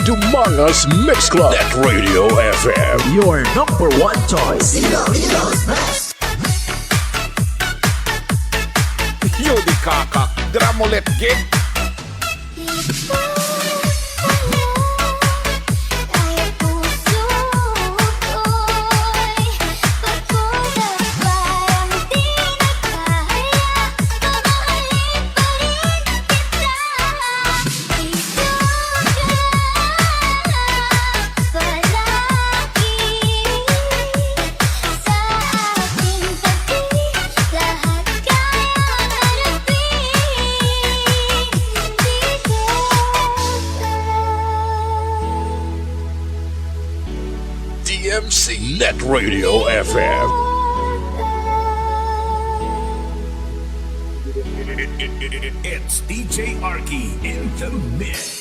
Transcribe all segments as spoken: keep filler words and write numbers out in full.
Dumangas Mix Club, Net Radio F M. Your number one choice. Yo, di kakak, dramolet gid. D M C Net Radio F M. It's D J Arky in the mix.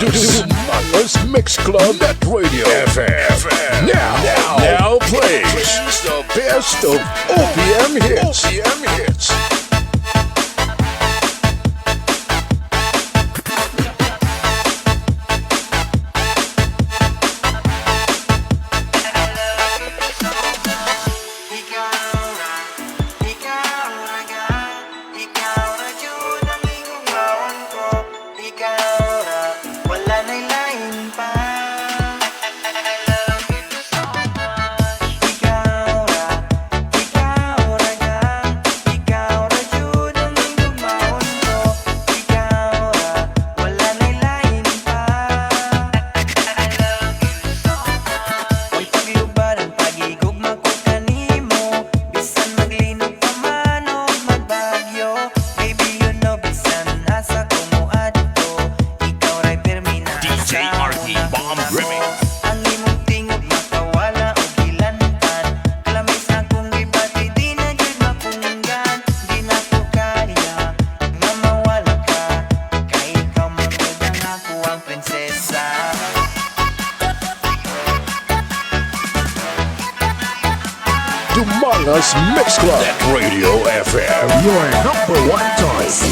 Dumangas Mix Club at Radio F M. Now, now, now plays the best of O P M hits. O P M hits. Ikaw ra, ikaw ra, ga. Ikaw ra jud ang higugmaon ko. Ikaw ra, wala na'y lain pa. I love you so much. Ikaw ra, ikaw ra, ga. Ikaw ra jud ang higugmaon ko. Ikaw ra, wala na'y lain pa. I love you so much. Way paglubad ang paghigugma ko kanimo. Bisan maglinog pa man o magbagyo, baby, you know, bisan asa ko moadto, ikaw ra'y pirmi na D J sa R T una Bomb ko na Remix. Ang imong tingog makawala og hilantad, kalamis akong gibati, di na gyud mapunggan, di na ko kaya nga mawala ka, kay ikaw man gud ang ako ang prinsesa. Dumangas Mix Club at Radio F M. Your number one choice.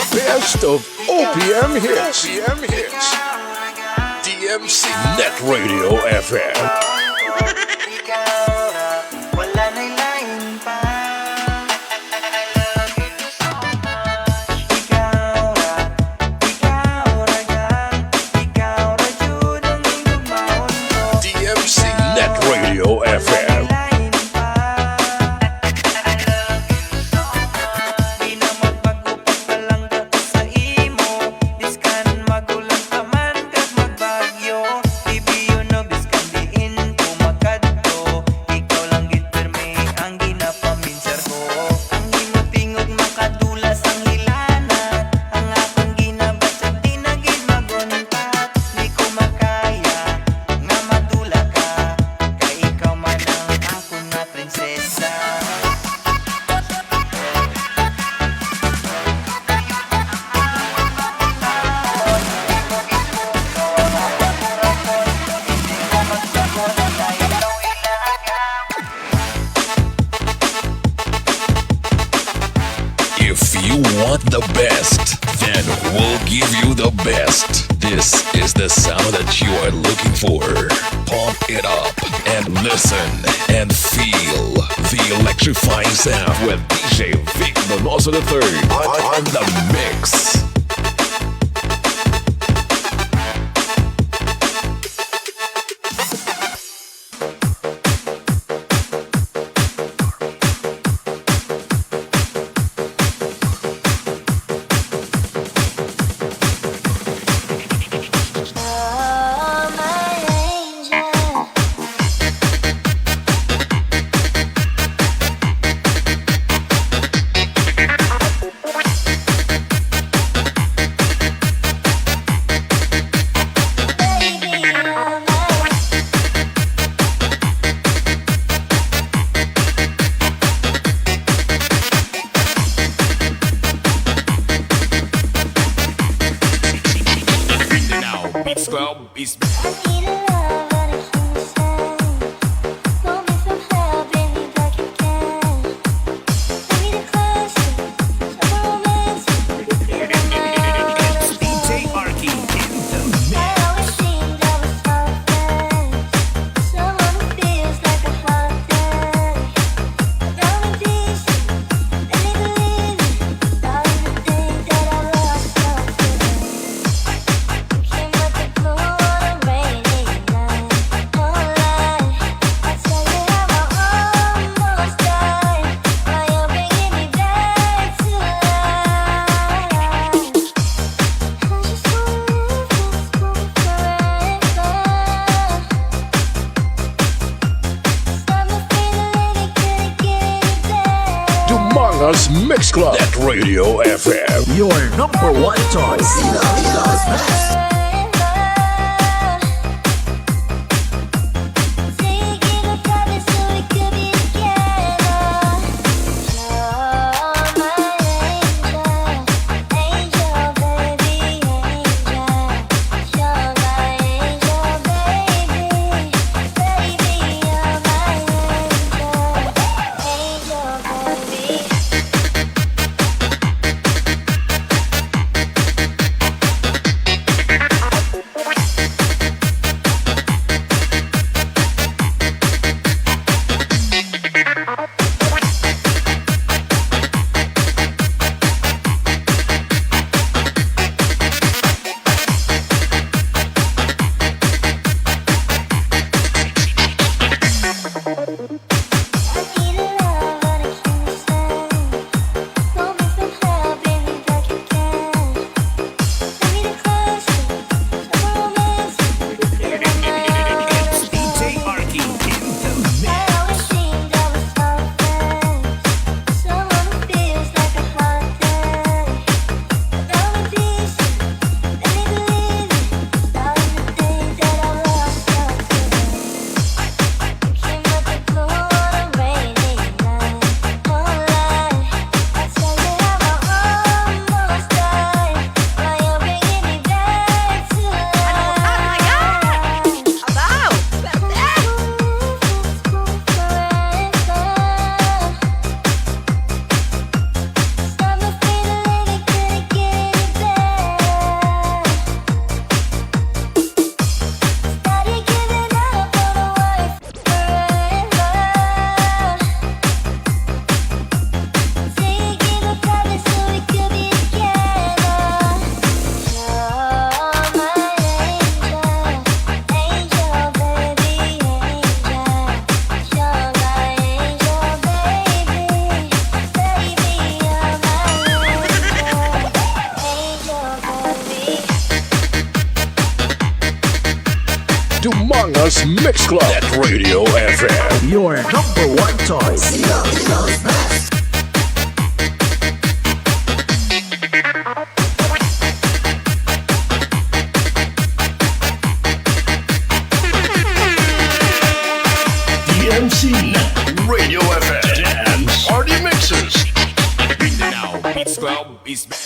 Best of O P M hits. O P M hits. D M C Net Radio F M. Ikaw ra, wala na'y lain pa. Ikaw ra, ikaw ra, ga. Ikaw ra jud ang higugmaon ko. D M C Net Radio F M. Di na magbago pagpalangga ko sa imo. Biskan magulang pa man kag magbagyo. Baby, you know, biskan diin ko makadto, ikaw lang gid pirmi ang ginapaminsar ko. Ang imo tingog makadula sang hilana, ang akong ginabatyag di na gid maguntat. Di ko makaya nga madula ka, kay ikaw man ang akon nga prinsesa. If you want the best, then we'll give you the best. This is the sound that you are looking for. Pump it up and listen and feel the electrifying sound with D J Vic Donoso the third on, on the mix. Us Mix Club at Radio F M. Your number one choice. Dumangas Mix Club at Radio F M. Your number one choice. D M C, Radio F M, Dance Party Mixes. Mindanao Beats Club is back.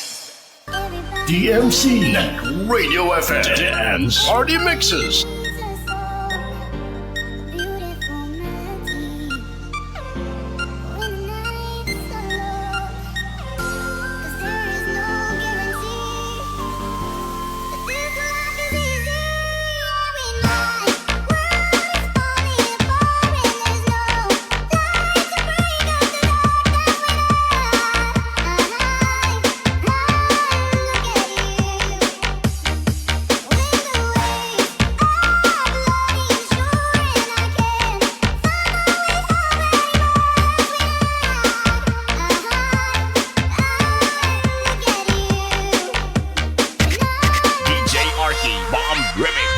D M C, Radio F M, Dance Party Mixes. D J Arky Bomb Remix.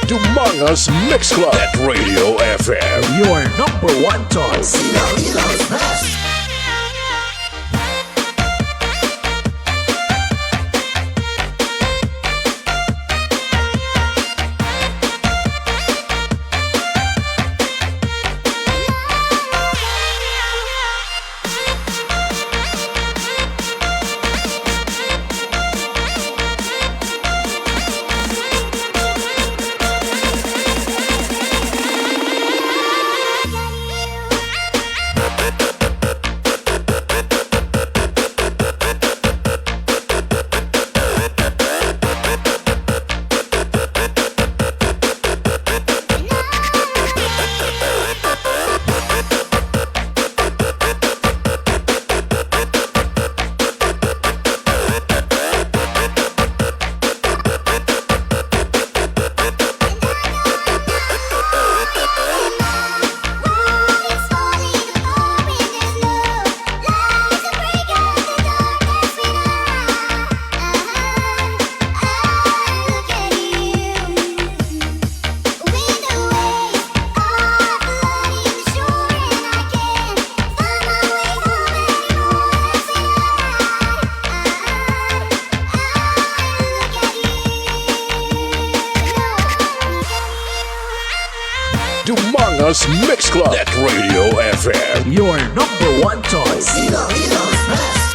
Dumangas Mix Club at Radio F M. Your number one choice. Ilonggo's best. Dumangas Mix Club, Net Radio F M. Your number one choice. Iloilo's best.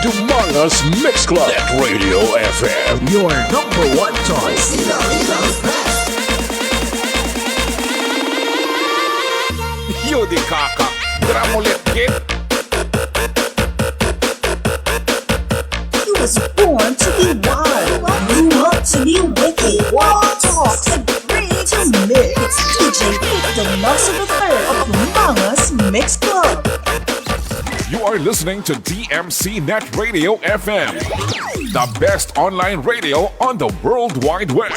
Dumangas Mix Club, Net Radio F M. Your number one choice. Iloilo's best. Yo di kaka. Gramulit kid. He was born to be wild, grew up to be wicked. Wild talks and free to mix. It's D J Vic Donoso the third of Dumangas Mix Club. You are listening to D M C Net Radio F M, the best online radio on the World Wide Web.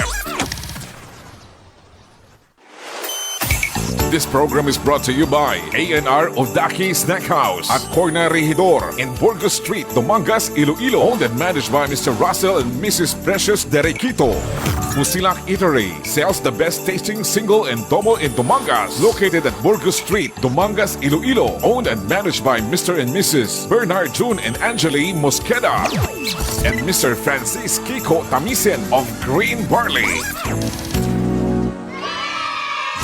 This program is brought to you by A N R Odaki Snack House at Corner Regidor in Burgos Street, Dumangas, Iloilo. Owned and managed by Mister Russell and Missus Precious Derequito. Fusilak Eatery sells the best tasting single and domo in Dumangas, located at Burgos Street, Dumangas, Iloilo. Owned and managed by Mister and Missus Bernard June and Angeli Mosqueda and Mister Francis Kiko Tamisen of Green Barley.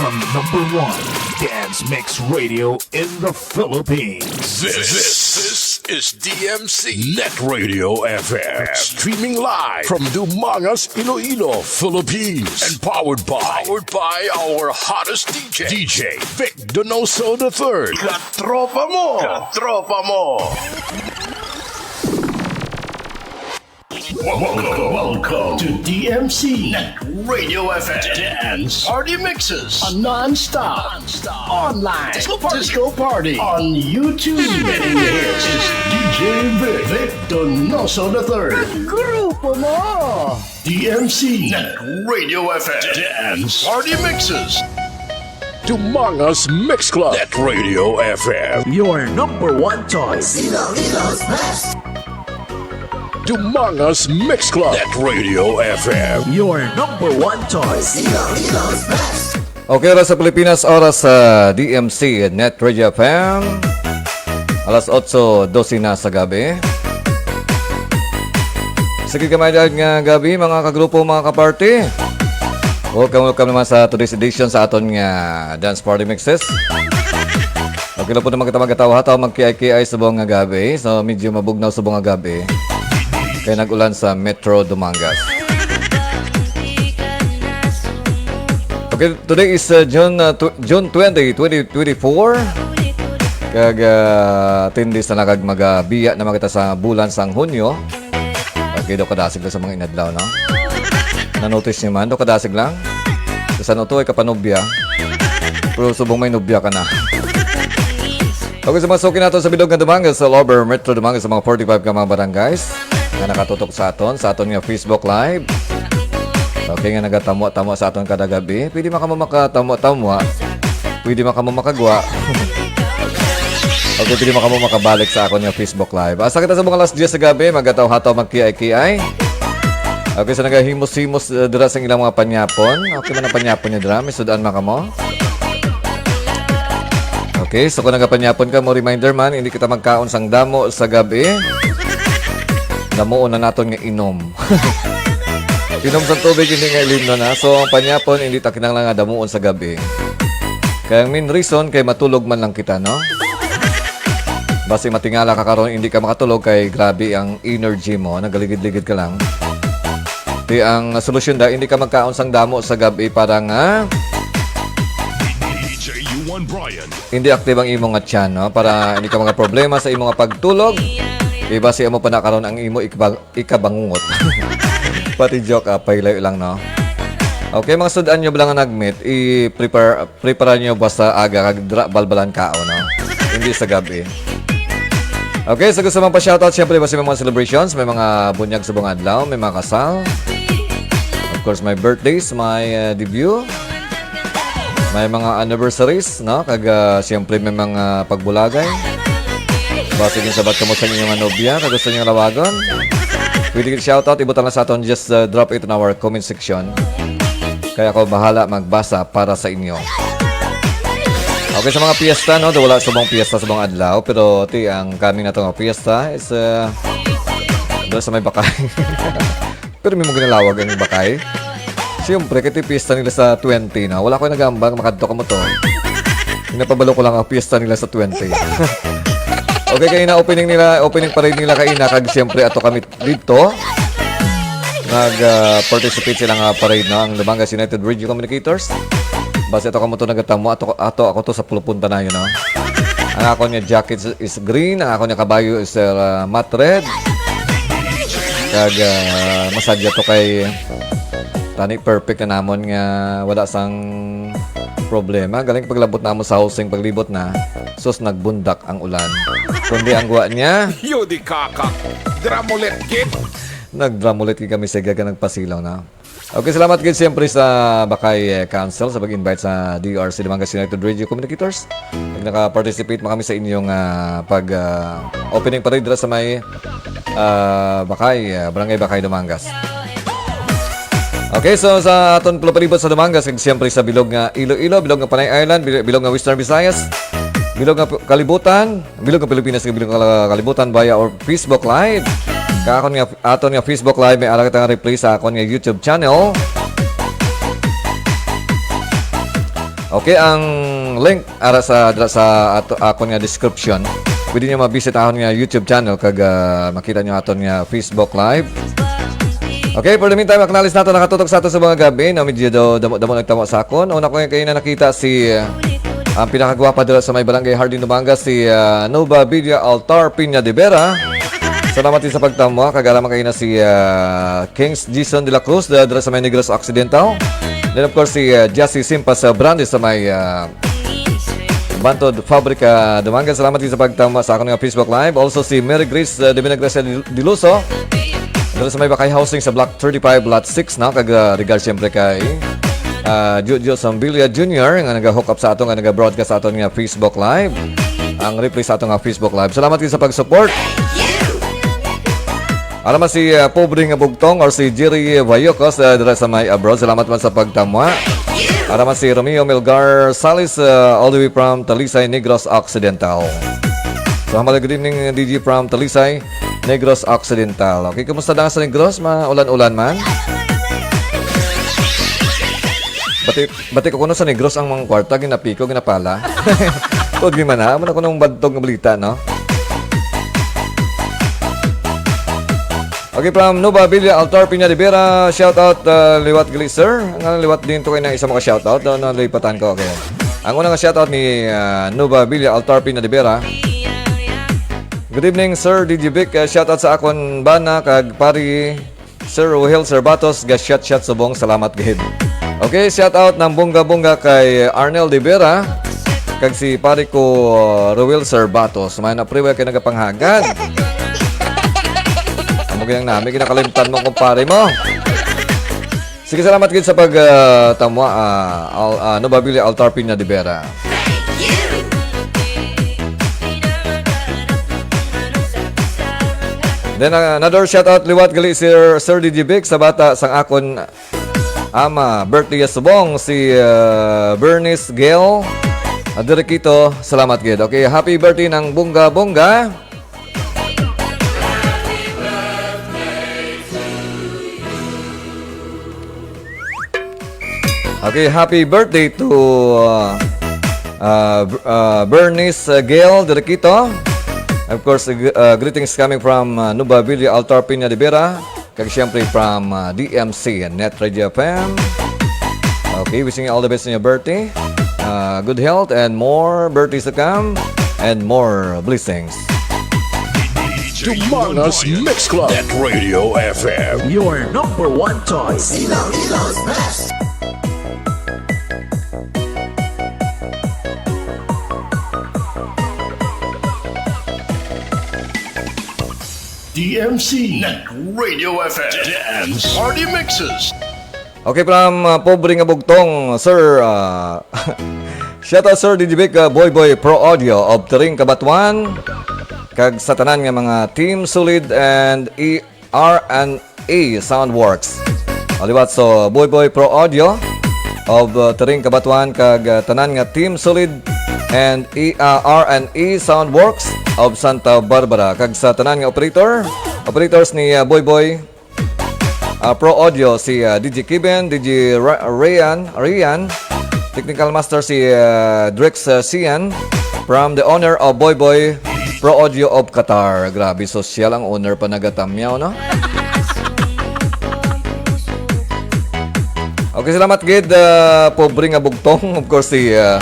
The number one dance mix radio in the Philippines. This, this is D M C Net Radio F M. Streaming live from Dumangas, Iloilo, Philippines. And powered by, powered by our hottest D J, D J Vic Donoso the third. Katropa mo! Katropa mo! Welcome, welcome to D M C Net Radio F M Dance Party Mixes, a non-stop, non-stop online disco party, disco party on YouTube. And here is D J Vic, Vic Donoso the third. Grupo mo! D M C Net Radio F M Dance Party Mixes. Dumangas Mix Club, Net Radio F M. Your number one choice. Iloilo's best. Dumangas Mix Club, Net Radio F M. Your number one choice. Iloilo's best. Okay, oras sa Pilipinas, oras sa D M C Net Radio F M. Alas otso dose na sa gabi. Sige, gamay dayon nga gabi, mga kagrupo, mga kaparty. Welcome, welcome naman sa today's edition sa aton nga Dance Party Mixes. Okay lang po naman kita magkatawa-tawa, magkiay-kiay subong nga gabi. So, medyo mabugnaw subong nga gabi. Kay nag-ulan sa Metro Dumangas. Okay, today is, uh, June, uh, tw-, June twenty, twenty twenty-four. Kag, uh, ten days na lang kag magabiya na man kita sa bulan sang Hunyo. Okay, daw kadasig lang sa mga inadlaw, no? Na-notice niyo man, daw kadasig lang. Sa ano to, ay kapanobya. Pero subong may nobya ka na. Okay, sa mga suki nato sa bilog nga Dumangas, sa Lover Metro Dumangas, sa mga forty-five ka mga barangays na nakatutok sa aton, sa aton nga Facebook Live. Okay, nga nagatamwa-tamwa sa aton kada gabi. Pwede man kamo makatamwa-tamwa. Pwede man kamo makagwa. Okay, pwede man kamo makabalik sa akon nga Facebook Live. Asa kita sa mga alas diyes sa gabi, magataw-hataw, magkiay-kiay. Okay, sa nagahimos-himos, uh, dira sa ilang mga panyapon. Okay man ang panyapon niyo dira, may sud-an man kamo. Okay, so kung nagapanyapon ka mo, reminder man, hindi kita magkaon sang damo sa gabi. Damuon na naton nga inom. Inom sa tubig, hindi nga ilimnon, ha. So, ang panyapon, hindi ta kinahanglan nga damuon sa gabi. Kaya ang main reason kay matulog man lang kita, no? Basi matingala ka karon, hindi ka makatulog kay grabe ang energy mo, nagaligid-ligid ka lang. Di ang solusyon da, hindi ka magkaon sang damo sa gabi para nga D J U one Brian. Hindi active ang imo nga tiyan, no? Para hindi ka mga problema sa imo nga pagtulog. Di basi amo pa na karon ang imo ikba-, ikabangungot. Pati joke, ah, pailayo lang, no? Okay, mga sud-an nyo bala nga nagmit, i-prepare, prepare nyo basta aga kag dra balbalan kaon, no? Hindi sa gabi. Okay, so gusto mong pa-shoutout, syempre, basta may mga celebrations, may mga bunyag sa buong adlaw, may mga kasal. Of course, may birthdays, may, uh, debut, may mga anniversaries, no? Kag, uh, syempre, may mga pagbulagay. Basig yung sabat kamo sa inyong nobya, kag gusto niyo lawagon? Pwede gid shoutout, ibutang lang sa aton, just, uh, drop it in our comment section. Kaya ako bahala magbasa para sa inyo. Okay, sa mga piyesta, no? Do wala subong piyesta subong adlaw, pero ti ang coming na to nga piyesta is, uh, doon sa may bakay. Pero may mga ginalawag ang bakay. Siyempre, kay ti piyesta nila sa twenty, no? Wala ko nagambag, makadto ka mo to. Pinapabalo ko lang ang piyesta nila sa twenty. Okay, kay na opening nila, opening parade nila kay na, kag siyempre ato kami dito. Nag, ah, participate sila nga parade, no? Ang Lumangas United Radio Communicators. Basta ato kamo to nagatamo, ato, ato ako to sa pulupunta na yun, no? Ang ako niya jacket is, is green, ang ako niya kabayo is, ah, matte red. Kag, ah, masadya to kay tani perfect na namon nga wala sang problema. Galing paglabot namon sa housing, paglibot na, sus, nagbundak ang ulan. Kundi ang guwa niya, Yo di kaka. Dramulet kid. Nagdramulit gid kami sa gaga nagpasilaw na. Okay, salamat gid siyempre sa Bakay, eh, Council sa pag-invite sa D R C Dumangas United Radio Communicators. Nag naka-participate man kami sa inyong, ah, pag, ah, opening parade dira sa may, ah, Bakay, ah, Barangay Bakay, Dumangas. Okay, so sa aton palibot sa Dumangas, kag siyempre sa bilog nga Iloilo, bilog nga Panay Island, bil-, bilog nga Western Visayas, bilog nga p-, kalibutan, bilog nga Pilipinas, kag bilog nga kalibutan via our Facebook Live. Kag akon nga, aton nga Facebook Live, may ara kita nga replay sa akon nga YouTube channel. Okay, ang link ara sa, dira sa ato, akon nga description. Pwede niyo ma-visit akon nga YouTube channel kag, ah, makita niyo aton nga Facebook Live. Okay, for the meantime, makanalis nato nakatutok sa ato sa mga gabi, no? Medyo do-, damo, damo nagtamo sa akon. Una ko nga kayo na nakita si, ah, ang pinakagwapa dira sa may Barangay Hardin, Dumangas, si, ah, Nova Villa Altar Piña de Vera. Salamat din sa pagtamo, ah. Kag ara man kayo na si, ah, Kings Jason de la Cruz, da-, dira sa may Negros Occidental. Then, of course, si, ah, Jassy Simpas, ah, Brandes sa may, ah, Bantod Fabrica, Dumangas. Salamat din sa pagtama sa akon nga Facebook Live. Also, si Mary Grace, uh, de Vinagracia Diluso. Dito sa may Bakay Housing sa Block thirty-five, Lot six, no? Kag, uh, regard siyempre kay, uh, Jojo Sambilia Junior nga naga-hook up sa ato, nga naga-broadcast sa aton nga Facebook Live. Ang replay sa ato nga Facebook Live. Salamat din sa pag-support. Ara man si, uh, Pobre nga Bugtong or si Jerry Bayocos, uh, dira sa may abroad. Salamat man sa pagtama. Ara man si Romeo Melgar Salis, uh, all the way from Talisay, Negros Occidental. So, hamala, good evening, D J from Talisay, Negros Occidental. Okay, kumusta na sa Negros? Maulan-ulan man? Bati, bati ko kuno sa Negros ang mga kwarta, ginapiko, ginapala. Tuod ni man, ha? Amo na kunong badtog nga balita, no? Okay, from Nova Villa, Altar Piña de Vera, shout out, uh, liwat gali, sir. Ang liwat din to kay na isa mo ka shout out, no, nalipatan ko. Okay. Ang una nga shout out ni, uh, Nova Villa, Altar Piña de Vera. Good evening, Sir D J Vic. Uh, shout out sa akon bana kag pari, Sir Rohel, Sir Batos, ga shout shout subong, salamat gid. Okay, shout out ng bongga-bongga kay Arnel de Vera kag si pari ko, uh, Roel Sir Batos. May na pre, kay nagapanghagad. Amo gyang nami, kinakalimtan mo, kumpare mo. Sige, salamat gid sa pag, ah, tamwa, ah, al-, ah, Nobabilia Altar Piña de Vera. Then, ah, another shout out liwat gali, Sir, Sir D J Vic, sa bata sang akon ama, birthday subong si, ah, Bernice Gail, ah, Diriquito. Salamat gid. Okay, happy birthday ng bongga-bongga. Okay, happy birthday to, uh, uh, Br-, uh, Bernice, uh, Gail Diriquito. Of course, uh, gr-, uh, greetings coming from, uh, Nubabilia Altar Piña de Vera. Kag siyempre from, uh, D M C and Net Radio F M. Okay, wishing you all the best on your birthday. Uh, good health and more birthdays to come and more blessings. Dumangas Mix Club at Radio F M. Your number one choice. Ilocos Best. D M C Net Radio F M Dance Party Mixes. Okay, from, uh, Pobre nga Bugtong, Sir, uh, shout out, Sir D J Vic, uh, Boy Boy Pro Audio of Tering Cabatuan. kag sa tanan nga mga Team Solid and E R and A Soundworks. Aliwat sa Boy Boy Pro Audio of uh, Taring Kabatuan kag uh, tanan nga Team Solid and E R and A Soundworks of Santa Barbara kag sa tanan nga operator, operators ni uh, Boy Boy uh, Pro Audio si uh, D J Kiben, D J Ra- Rian, Rian, Technical Master si uh, Drex uh, Sian from the owner of Boy Boy Pro Audio of Qatar. Grabe, sosyal ang owner pa nagatamyaw, no? Okay, salamat gid, uh, pobre nga bugtong. Of course, si uh,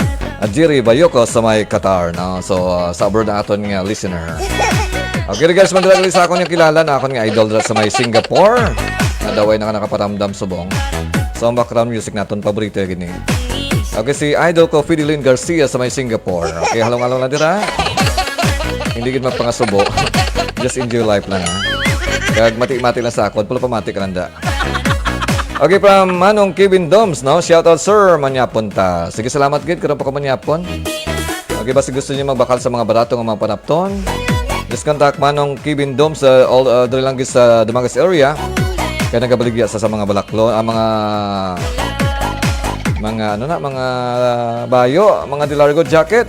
Jerry Bayoko sa may Qatar, no? So, uh, sa abroad ang aton nga listener. Okay, regards man dira sa akon nga kilala na akon nga idol dira sa may Singapore. Na daw ay naka nakaparamdam subong. So, ang background music naton, paborito ya gini. Okay, si idol ko, Fidelin Garcia sa may Singapore. Okay, halong-halong lang dira. Hindi gid magpangasubo. Just enjoy life lang, ha. Kag mati-mati lang sa akon, pula pamati ka lang da. Okay, from Manong Kevin Doms, no? Shout out, sir. Manyapon ta. Sige, salamat gid. Karon pa ko manyapon. Okay, basi gusto niyo magbakal sa mga barato nga mga panapton? Just contact Manong Kevin Doms sa all, uh, diri lang gid sa Dumangas area. Kaya nagabaligya sa, sa mga balaklo, ang mga, mga, ano na, mga bayo, mga de largo jacket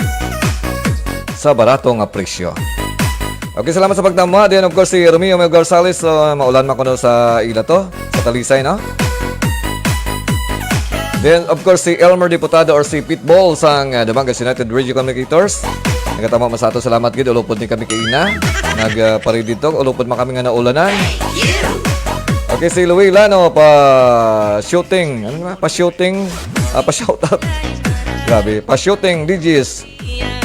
sa barato nga presyo. Okay, salamat sa pagtama. Then, of course, si Romeo Mel Garsales, so, maulan man kuno sa ila to, sa Talisay, no? Then, of course, si Elmer Diputado or si Pitbull sang uh, Dumangas United Radio Communicators. Nagatama man sa ato, salamat gid, ulupod ni kami kaina. Nag uh, parid dito, ulupod man kami nga naulanan. Okay, si Louie Lano pa shooting. Ano ba? Pa shooting. Ah, pa shout out. Grabe, pa shooting D Js.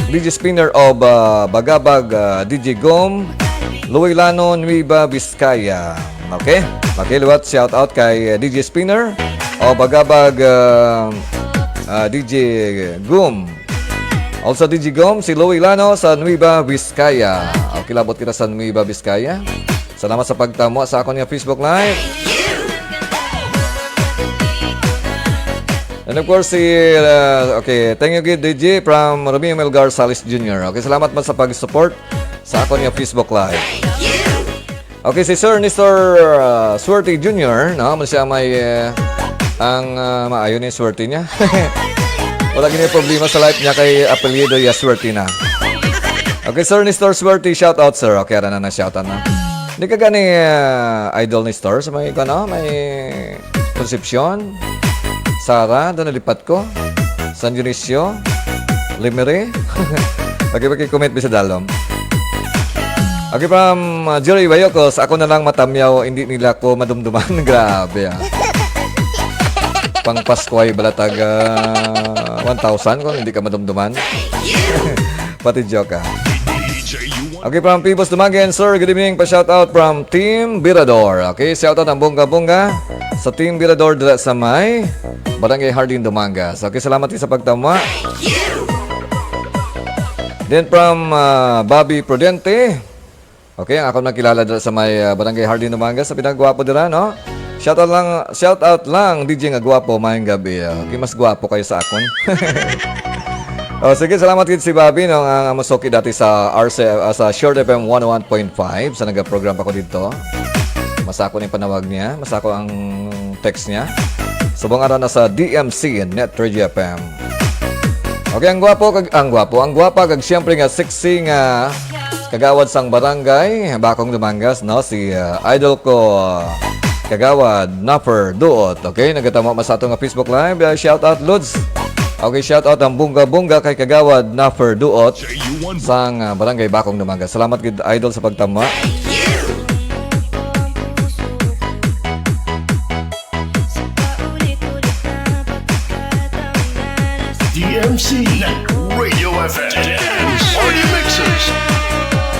D J Spinner of uh, Bagabag, uh, D J Gom, Louie Lano, Nueva Vizcaya. Okay? Okay, liwat shout out kay uh, D J Spinner of Bagabag, uh, uh, D J Gom. Also, D J Gom, si Louie Lano sa Nueva Vizcaya. Okay, labot kita sa Nueva Vizcaya. Salamat sa pagtamo sa akon nga Facebook Live. And of course, si, uh, okay, thank you gid, D J, from Romeo Melgar Salis Junior Okay, salamat man sa pag-support sa akon nga Facebook Live. Okay, si Sir Nestor uh, Suerte Junior, no? Mo siya may, uh, ang uh, maayo ni swerte niya. Wala gini problema sa life niya kay apelyido ya Suerte na. Okay, Sir Nestor Suerte, shout out, sir. Okay, ara na na shout out na. Di ka gani uh, idol ni Star sa may, ano, may Concepcion, Sara, doon nalipat ko, San Dionisio, Limere. Okay, okay, comment bisa dalom. Okay, from uh, Jerry Bayokos, ako na lang matamyaw, hindi nila ko madumduman. Grabe, ah. Pang Paskuhay balatag uh, one thousand kung hindi ka madumduman. Pati joke, ah. Okay, from Pibos Dumagen, sir, good evening. Pa-shout out from Team Birador. Okay, shout out ang bongga-bongga sa Team Birador dira sa may Barangay Hardin, Dumangas. Okay, salamat sa pagtama. Then from uh, Bobby Prudente. Okay, ang akon nakilala dira sa may uh, Barangay Hardin, Dumangas, sa pinagwapo dira, no? Shout out lang, shout out lang, D J nga gwapo, mayong gabi. Okay, mas gwapo kayo sa akon. Oh, sige, salamat gid si Bobby, no, nga, nga masuki dati sa R C, ah, sa Short F M one oh one point five, sa nagaprogram pa ko dito. Masako ni panawag niya, masako ang text niya. Subong ara na sa D M C Net Radio F M. Okay, ang gwapo, kag, ang gwapo, ang gwapa, kag siyempre nga sexy nga kagawad sang barangay, Bakong Dumangas, no? Si uh, idol ko, uh, Kagawad Napper Duot. Okay, nagatama man sa ato nga Facebook Live. Uh, shout out, Lods. Okay, shout out ang bunga-bunga kay Kagawad Napper Duot sang uh, Barangay Bakong Dumangas. Salamat gid, idol, sa pagtama. D M C Net Radio F M Party Mixers. D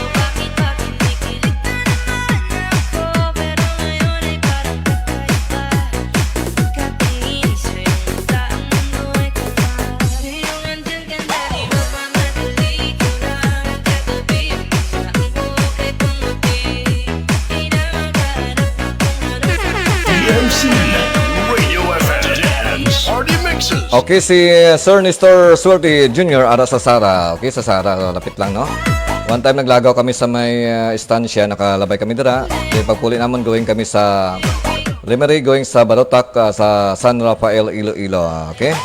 M C Net Radio F M Party Mixes. Okay, si Sir Nestor Suerte Junior ara sa Sara. Okay, sa Sara, lapit lang, no? One time naglagaw kami sa may, ah, estansya, nakalabay kami dira. Then pagpuli namon, going kami sa Lemery, going sa Barotac, ah, sa San Rafael, Iloilo. Ah, okay?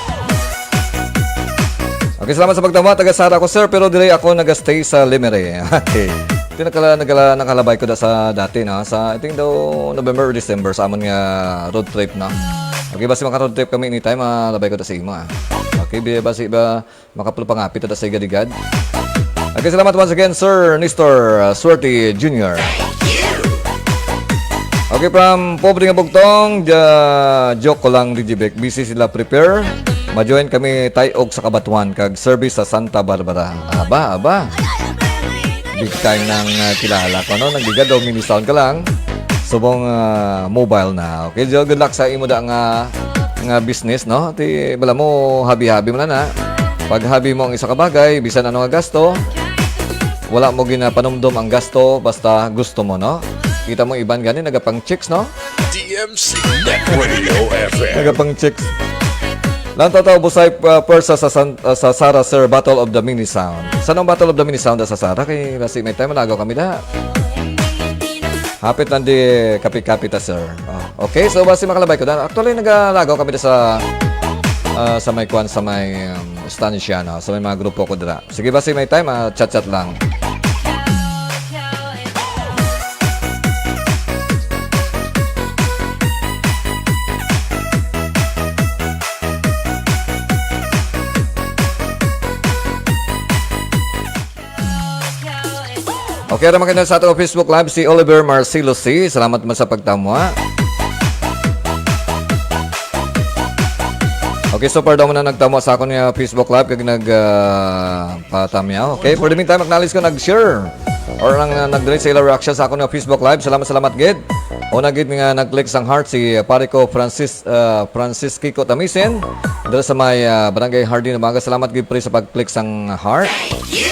Okay, salamat sa pagtama. Taga Sara ko, sir, pero diri ako nagastay sa Lemery. Okay. Ito nakala, nakala, nakalabay ko da sa dati, no? Sa, I think daw, November or December sa amon nga road trip, no? Okay, basi maka road trip kami anytime, ah, labay ko da sa imo, ah. Okay, bi-, basi ba, makapulpangapit ta sa igadigad. Okay, salamat once again, Sir Nestor, uh, Suerte Junior. Okay, from Pobre nga Bugtong, ja-, joke ko lang, D J Beck. Busy sila prepare. Ma-join kami tayog sa Cabatuan kag service sa Santa Barbara. Aba, aba. Big time nang, uh, kilala ko, no? Nagbiga daw mini sound ka lang. Subong, uh, mobile na. Okay, Jo, good luck sa imo da nga, nga business, no? Ti, bala mo, habi-habi mo na na. Pag habi mo ang isa ka bagay, bisan ano nga gasto, wala mo ginapanumdom ang gasto, basta gusto mo, no? Kita mo iban gani, nagapang chicks, no? D M C Net Radio F M. Nagapang chicks. Lantaw ta, busay, uh, pwersa sa San-, uh, sa Sara, sir, Battle of the Mini Sound. Sa nang Battle of the Mini Sound sa Sara? Kay basi may time, nagaw kami da. Hapit lang di kapit-kapit ta, sir. Oh, okay, so basi makalabay ko da. Actually, nagalagaw kami da sa, ah, sa may kwan, sa may, um, estansya, no? Sa may mga grupo ko dira. Sige, basi may time, ah, chat-chat lang. Okay, naman kayo sa ato Facebook Live, si Oliver Marcelo C. Salamat man sa pagtamwa. Okay, so far daw mo na nagtamwa sa akon nga Facebook Live kag nag, ah, patamyaw. Okay, for the meantime, acknowledge ko nag-share or nang, ah, nag-delete sa ilang reaction sa akon nga Facebook Live. Salamat, salamat gid. Una gid nga nag-click sang heart si, ah, pare ko Francis, ah, Francis Kiko Tamisen. Dira sa may, ah, Barangay Hardin, umaga. Salamat gid, pre, sa pag-click sang heart.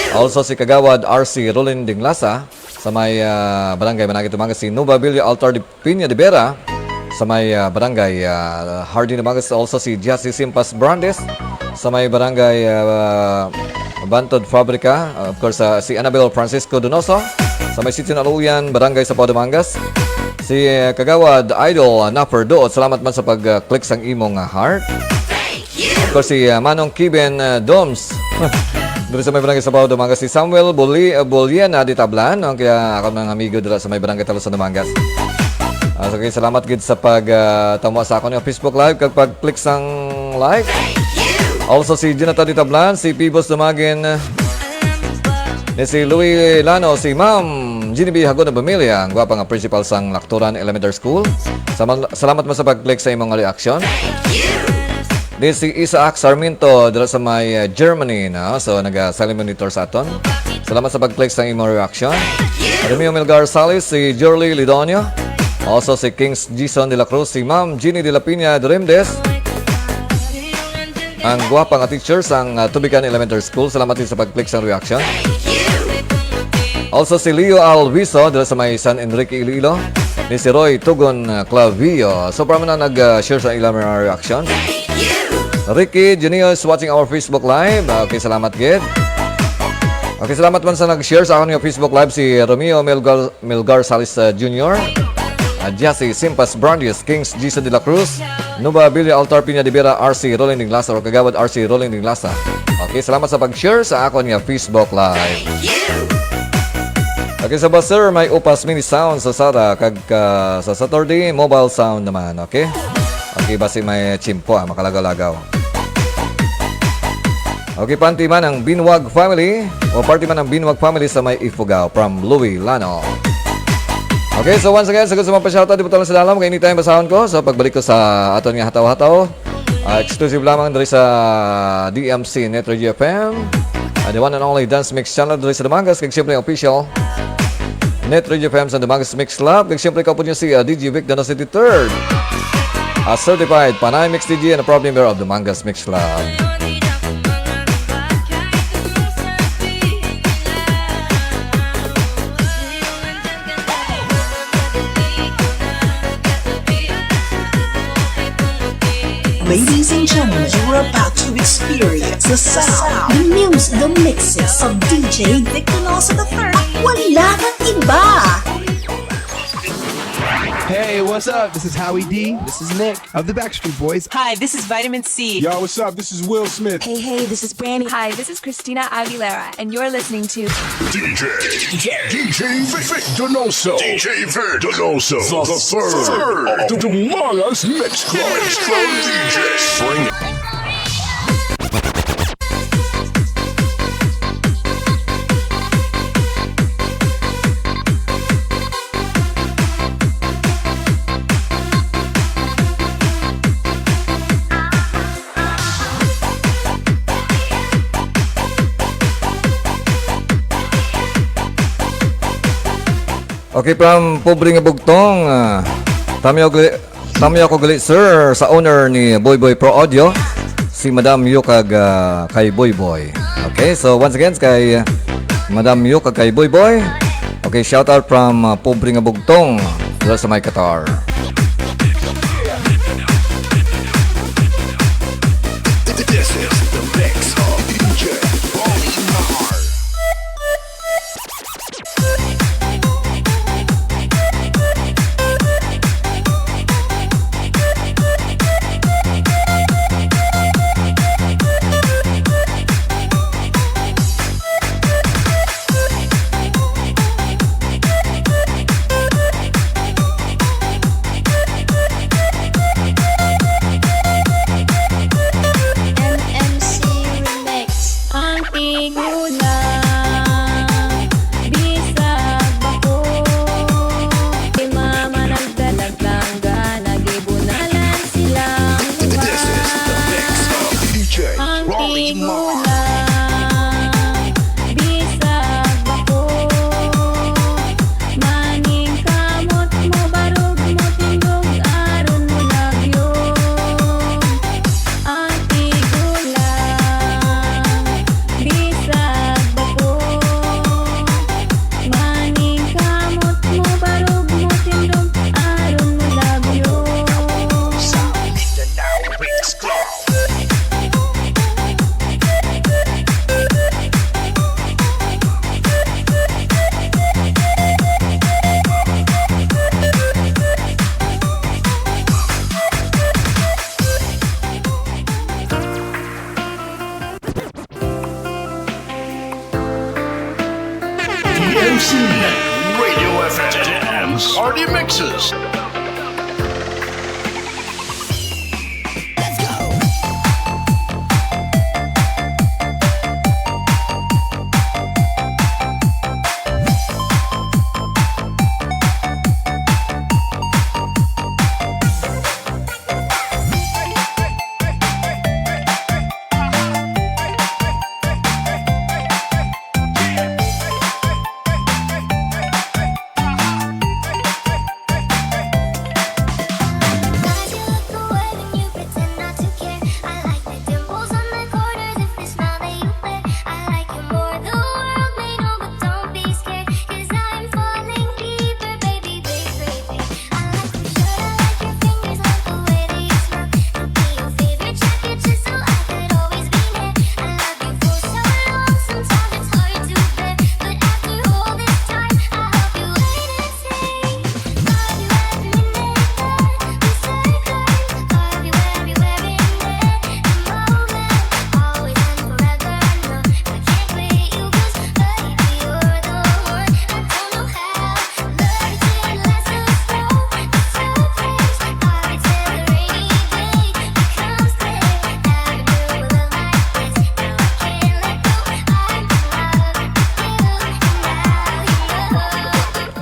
Also si Kagawad R C Rolin Dinglasa sa may, ah, Barangay Managit, umaga. Si Nova Villa Altar de Piña de Vera sa may, ah, Barangay, ah, Hardin, umaga. Also si Jassy Simpas Brandes sa may Barangay, ah, Bantod Fabrica. Of course, ah, si Annabel Francisco Donoso sa may Sitio Naluyan, Barangay Sapaw, Dumangas. Si, ah, Kagawad Idol, ah, Napper Duot, salamat man sa pag, ah, click sang imong, ah, heart. Of course, si, ah, Manong Kiben, ah, Doms. Diri sa may Barangay Sabaw, Dumangas, si Samuel Buli-, ah, Buliana de Tablan, no? Kaya ako mga amigo dira sa may Barangay Talusan, Dumangas. Ah, so, okay, salamat gid sa pag, ah, tamo sa akon nga Facebook Live kag pag-click sang like. Also, si Jonathan de Tablan, si Pibos Dumagin, ni si Louis Lano, si Ma'am Genevieve Hagon ng Pamilya, ang gwapa nga principal sang Lactoran Elementary School. Sama-, salamat mo sa pag-click sa imong reaction. Di si Isaac Sarmiento dira sa may, uh, Germany na. So, naga-silent monitor sa aton. Salamat sa pag-click sa imong reaction. Romeo Melgar Salis, si Jorly Lidonio. Also, si Kings Jason de la Cruz, si Ma'am Jeannie de la Piña Duremdes. Ang gwapa nga teacher sang, uh, Tubigan Elementary School. Salamat din sa pag-click sa reaction. Also, si Leo Alviso, dira sa may San Enrique, Iloilo. Ni si Roy Tugon, uh, Clavio. So, para mo na nag, uh, share sa ilang mga reaction. Ricky Junior is watching our Facebook Live. Okay, salamat gid. Okay, salamat man sa nag-share sa akon nga Facebook Live, si Romeo Melgar, Melgar Salis, uh, Junior, uh, Jassy Simpas Brandes, Kings Jason de la Cruz, Nuba Billy Altar Piña de Vera, R C Rolling Dinglasa, or Kagawad R C Rolling Dinglasa. Okay, salamat sa pag-share sa akon nga Facebook Live. Okay, sa Basur, may Upas Mini Sound sa Sara, kag, uh, sa Saturday, Mobile Sound naman, okay? Okay, basi may tiyempo, ah, makalagaw-lagaw. Okay, panti man ang Binwag family, o party man ang Binwag family sa may Ifugao, from Louie Lano. Okay, so once again, sa gusto mapashoutout, di po talang sa dalam, kay anytime basahon ko. So, pagbalik ko sa aton nga hataw-hataw, ah, exclusive lamang diri sa D M C Net Radio F M, ah, the one and only Dance Mix Channel diri sa Dumangas, kag siyempre official Net Radio F M sa Dumangas Mix Club. Kag siyempre, kaupod niyo si, ah, D J Vic Donoso the third. A certified Panay Mix D J and a proud member of the Mangas Mix Club. Ladies and gentlemen, you are about to Experience the sound, the news, the mixes of D J Vic Donoso the third. Wala nang iba. Hey, what's up? This is Howie D. This is Nick of the Backstreet Boys. Hi, this is Vitamin C. Yo, what's up? This is Will Smith. Hey, hey, this is Brandy. Hi, this is Christina Aguilera, and you're listening to D J, D J, D J Vic, Vic Donoso. D J Vic Donoso the third. The Dumangas Mix Club. Mix Club D J. Bring it. Okay, from Pobre nga Bugtong, ah, tami ako gali, tami ako gali, sir, sa owner ni Boy Boy Pro Audio, si Madam Yu kag, ah, kay Boy Boy. Okay, so once again, kay Madam Yu kag kay Boy Boy. Okay, shout out from, ah, Pobre nga Bugtong, dito sa may Qatar. This is the mix of D J Paulie Mar. M M C Remix. Ang tigulang bisag bako, di mamanagdalag langga, nagibunalan sila. This is the mix of D J Ang Rolly Mar. Tigulang bisag bako, maningkamot mo, barog mo, tindog aron mo lagyo. Ang tigulang bisag bako, maningkamot mo, barog mo, tindog aron mo lagyo. Sa Mindanao Mix Club. D M C Radio F M Party Mixes.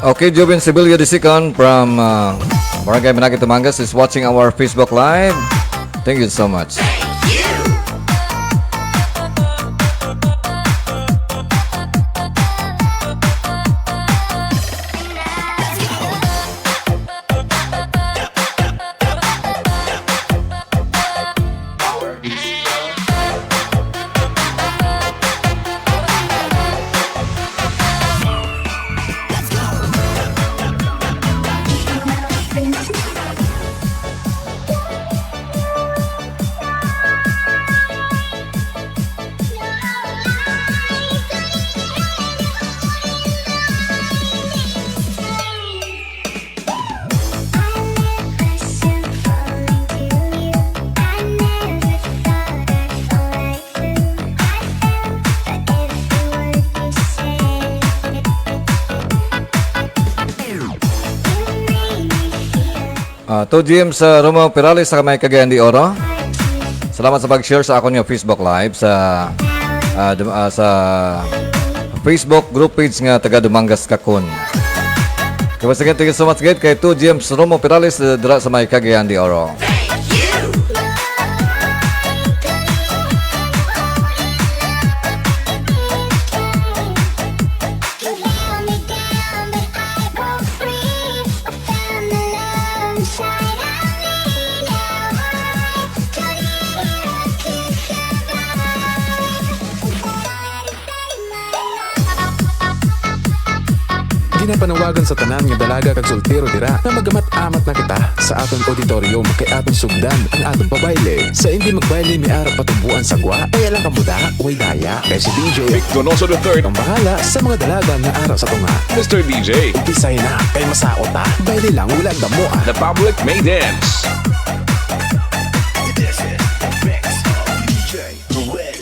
Okay, Joven Sibilio the second from, uh, Barangay Manakit, Tumangas is watching our Facebook Live. Thank you so much. Ah, to James, ah, Romo Perales sa may Cagayan de Oro. Salamat sa pag-share sa akon nga Facebook Live sa, ah, dum-, ah, sa Facebook group page nga taga Dumangas, Kakun. Kay once again, thank you so much, gid, kay to James Romo Perales, eh, dira sa may Cagayan de Oro. Ginapanawagan sa tanan nga dalaga kag soltero dira nga magamat-amat na kita sa aton auditorium, kay aton sugdan ang aton pabayle. Sa hindi magbayle, may ara patumboan sa gwa, kaya lang kamuda, way daya. Kay si D J Vic Donoso the third ang bahala sa mga dalaga nga ara sa tunga. Mister D J, umpisahin na, kay masaot ta. Bayle lang, wala damo, ah. The public may dance. This is the mix of D J Ruel.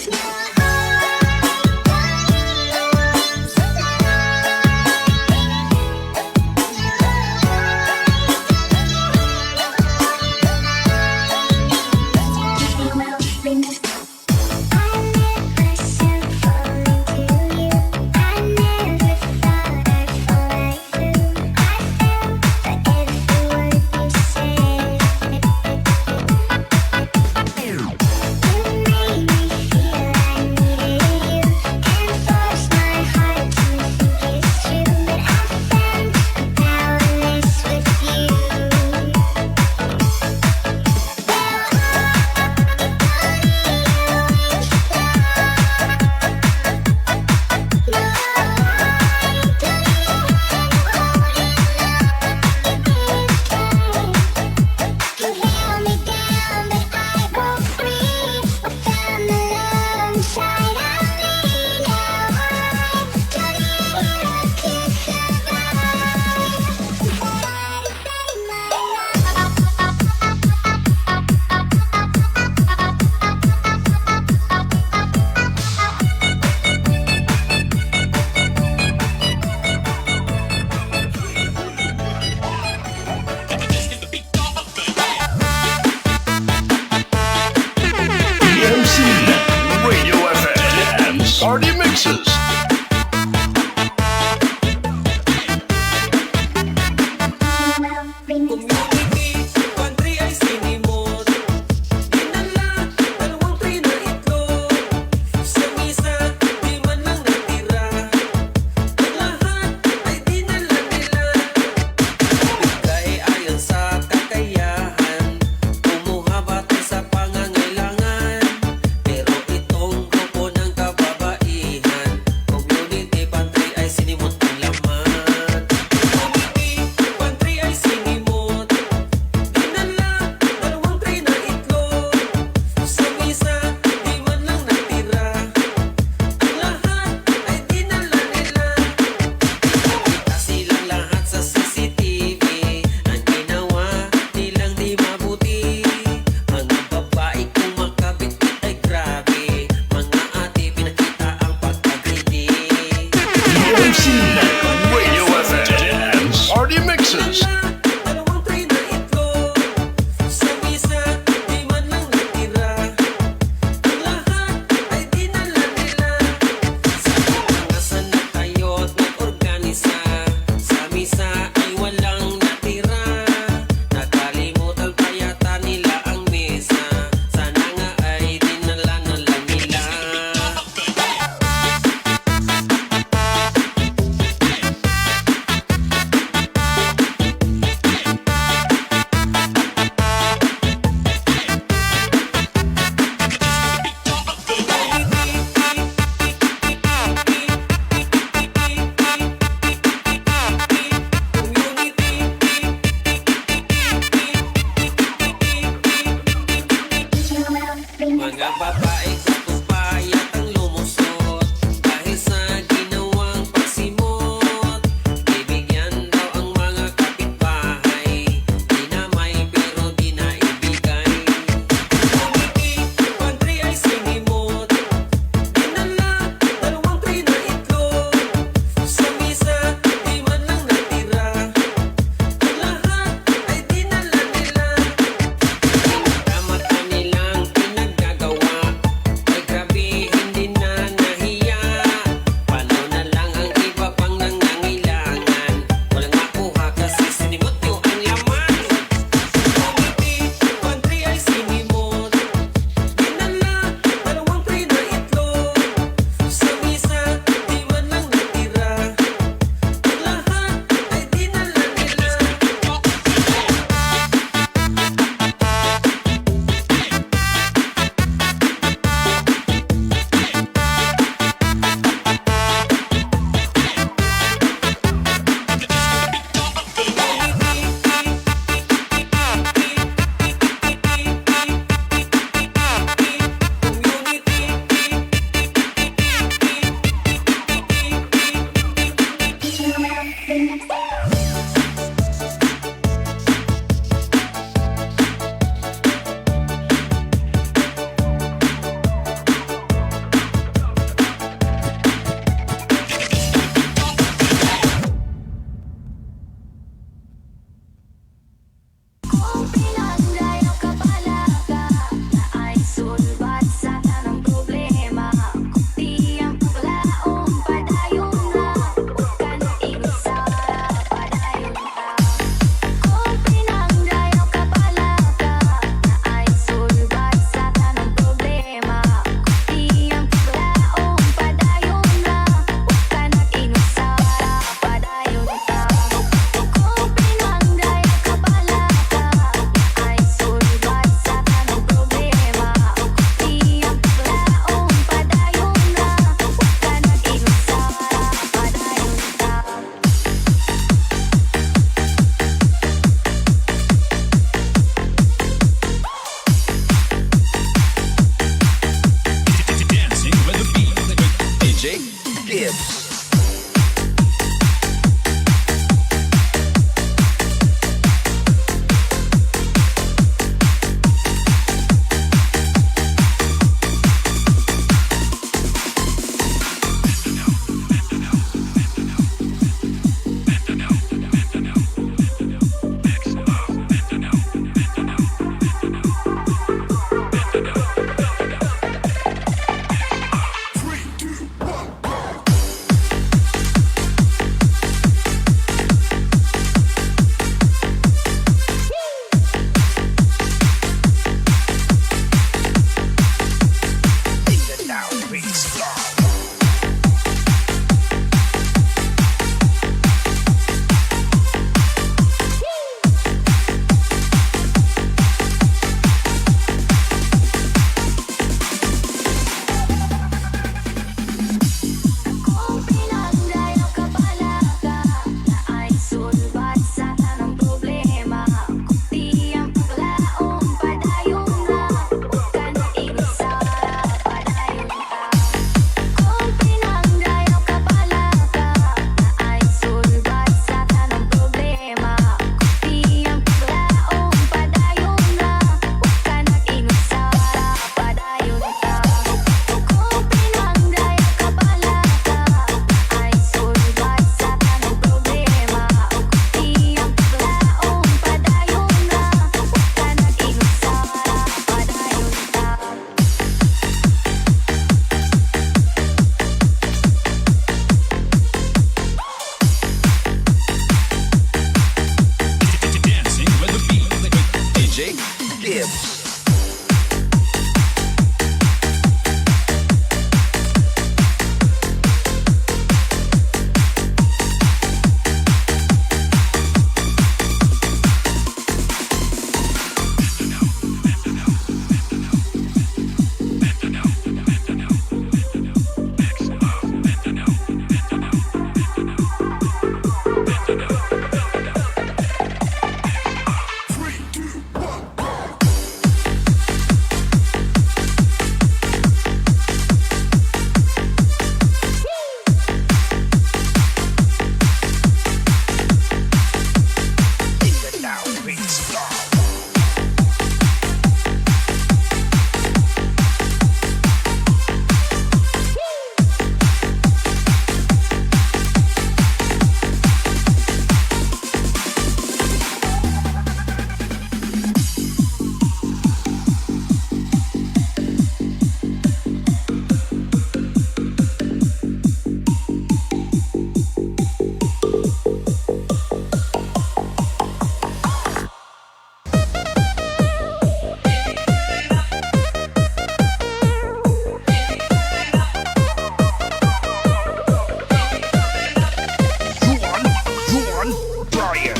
Juan, Juan, Brian.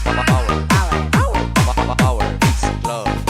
Power. Power. Power. Power. It's love.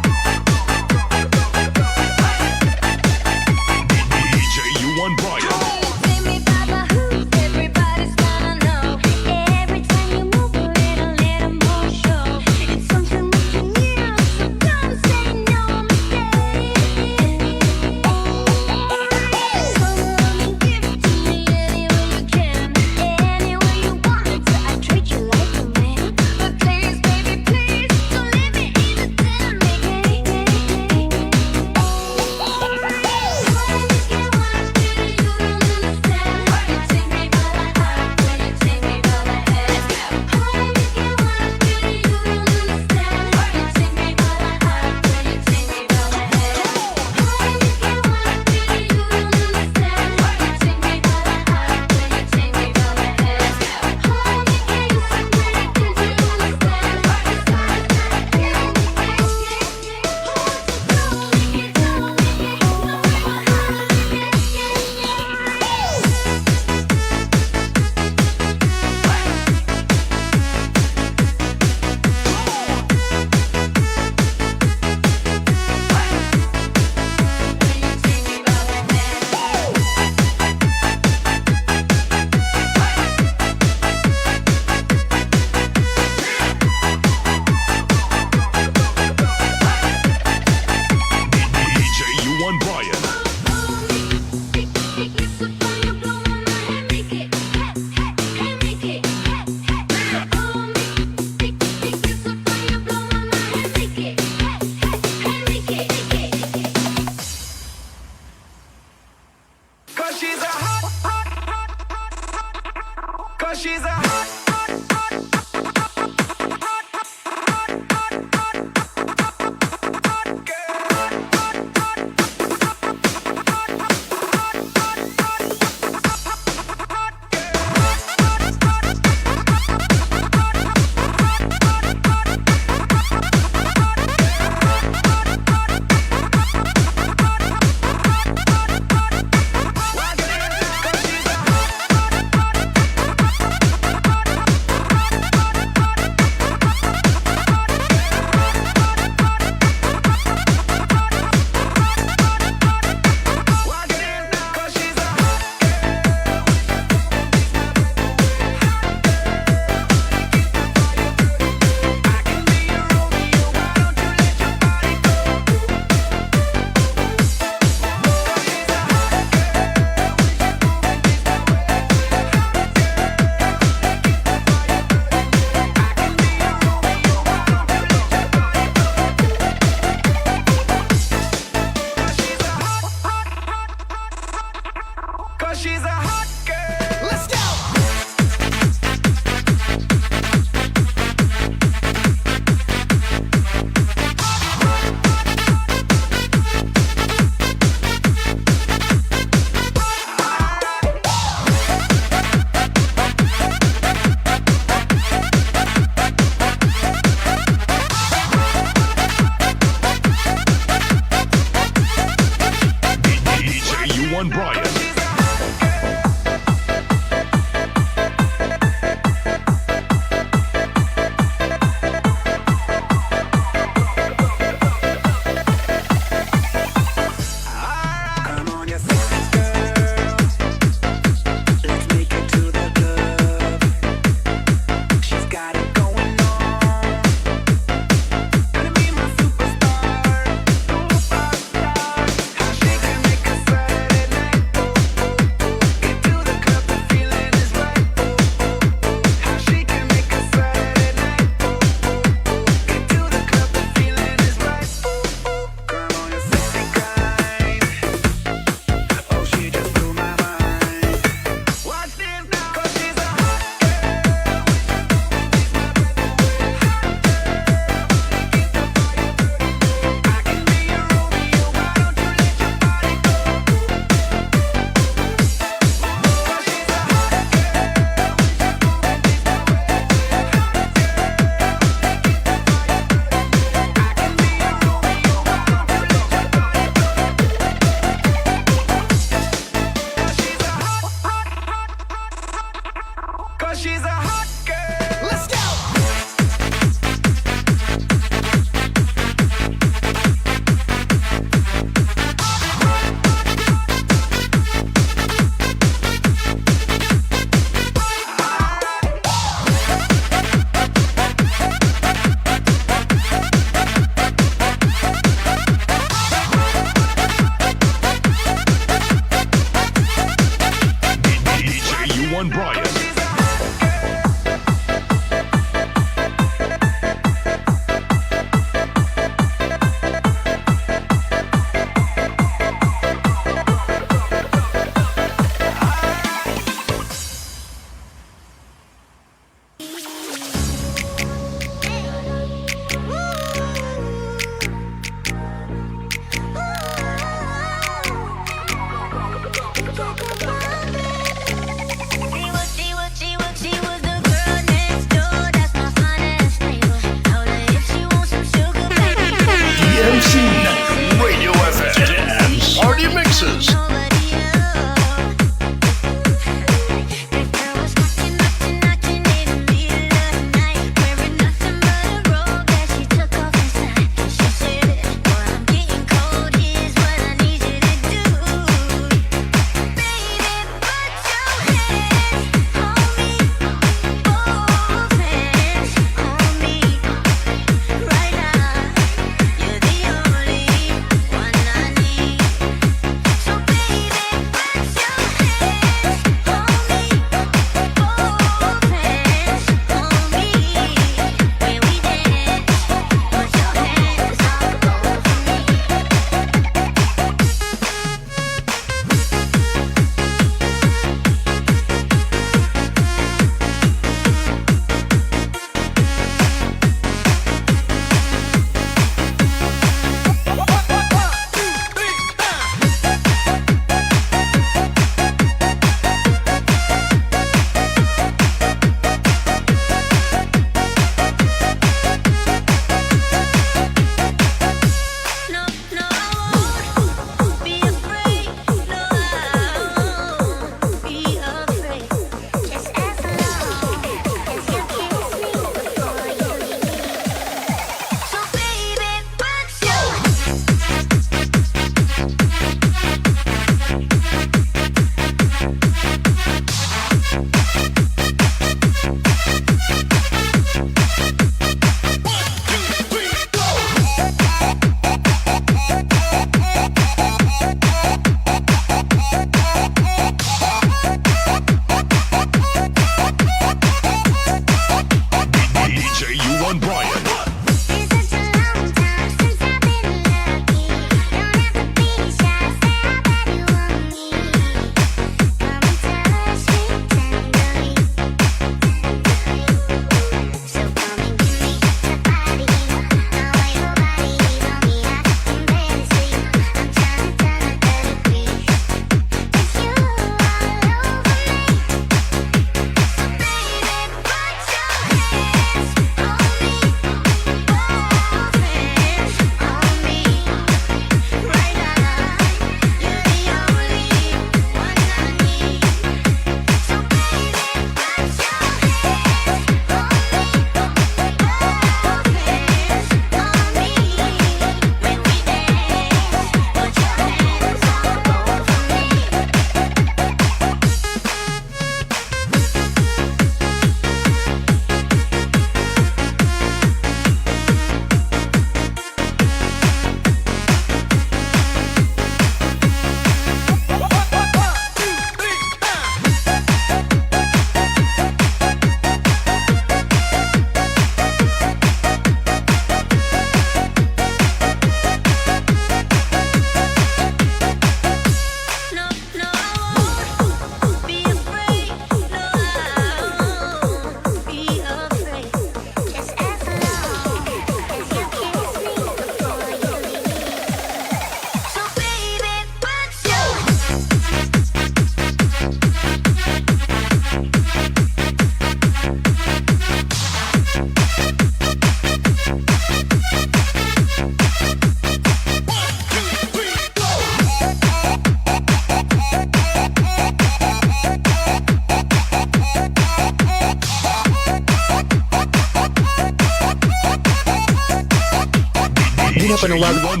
Panawagan.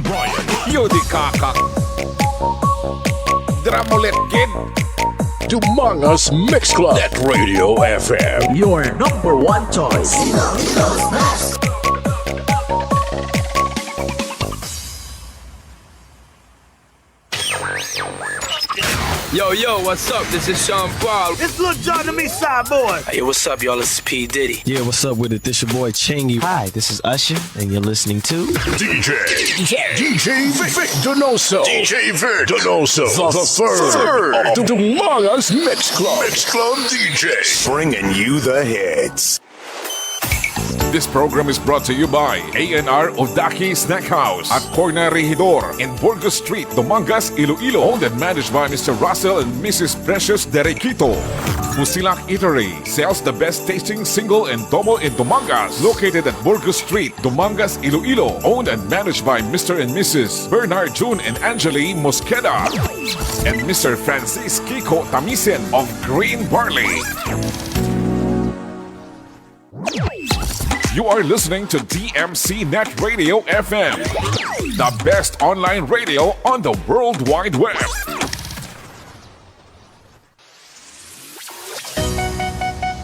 Yudi Kaka. Dramolet Kid. Dumangas Mix Club. Net Radio F M. Your number one choice. Yo, yo, what's up? This is Sean Paul. It's Lil Jon, the East Side Boy. Hey, what's up, y'all? It's P Diddy. Yeah, what's up with it? This your boy Chingy. Hi, this is Usher, and you're listening to D J, D J, D J Vic, Vic Donoso. D J Vic Donoso, the, the third, third of the Dumangas Mix Club. Mix Club D J. Bringing you the hits. This program is brought to you by A N R Odaki Snack House at Corner Regidor in Burgos Street, Dumangas, Iloilo. Owned and managed by Mister Russell and Missus Precious Derequito. Musilak Eatery sells the best tasting single and double in Dumangas. Located at Burgos Street, Dumangas, Iloilo. Owned and managed by Mister and Missus Bernard June and Angeli Mosqueda and Mister Francis Kiko Tamisen of Green Barley. You are listening to D M C Net Radio F M, the best online radio on the World Wide Web.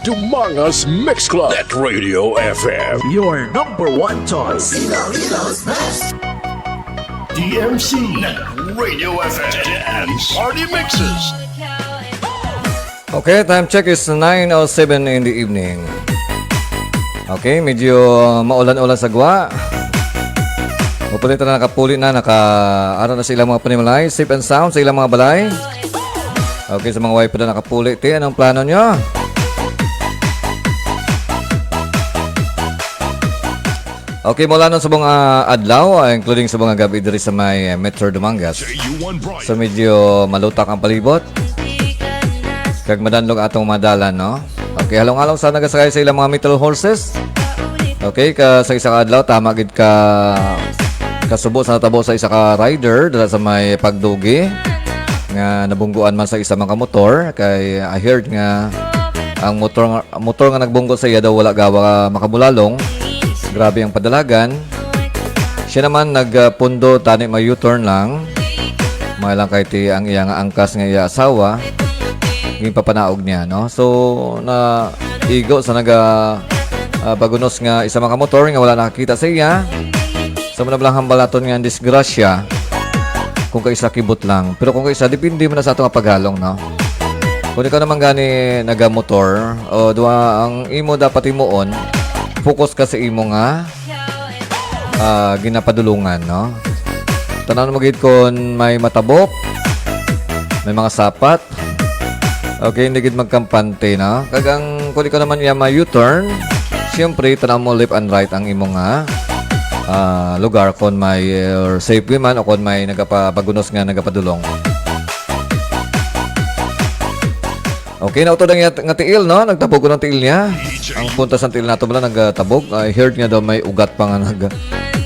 Dumangas Mix Club. Net Radio F M. Your number one choice. Ilonggo's best. D M C Net Radio F M. Dance Party Mixes. Okay, time check is nine oh seven in the evening. Okay, medyo maulan-ulan sa gwa. Hopefully, tanan nakapuli na, naka, ano na sa ilang mga panimalay, safe and sound sa ilang mga balay. Okay, sa mga way pa na nakapuli, ti, anong plano nyo? Okay, mula nun sa mga adlaw, ah, including sa mga gabi diri sa may, eh, Metro Dumangas. So, medyo malutak ang palibot. Kag madanlog atong madalan, no? Okay, halong-halong sa nagasakay sa ilang mga metal horses. Okay, ka, sa isa ka adlaw, tama gid ka kasubo sa natabo sa isa ka rider dala sa may Pagdugi nga nabungguan man sa isa man ka motor. Kay I heard nga ang motor nga, motor nga nagbunggo sa iya daw wala gawa makabulalong. Grabe ang padalagan. Siya naman nagpundo tani may U-turn lang. May lang kay ti ang iya nga angkas nga iya asawa. Ginpapanaog niya, no? So, na igo sa naga, ah, bagunos nga isa man ka motor nga wala nakakita sa iya. Sa muna lang hambal naton nga ang disgrasya kung kaisa kibot lang. Pero kung kaisa, depende man na sa ato nga paghalong, no? Kung ikaw naman gani nagamotor, o duha ang imo dapat himuon, focus ka sa imo nga, ah, ginapadulungan, no? Tanaw mo gid kung may matabok, may mga sapat. Okay, hindi gid magkampante, no? Kag ang, kung ikaw naman iya may U-turn, siyempre, tanaw mo left and right ang imo nga, ah, lugar kung may, uh, safe man o kung may nagapabagunos nga nagapadulong. Okay, nautod ang iya nga tiil, no? Nagtabog ko ng tiil niya. Ang punta sa tiil nato bala nagtabog. I heard nga daw may ugat pa nga nag-,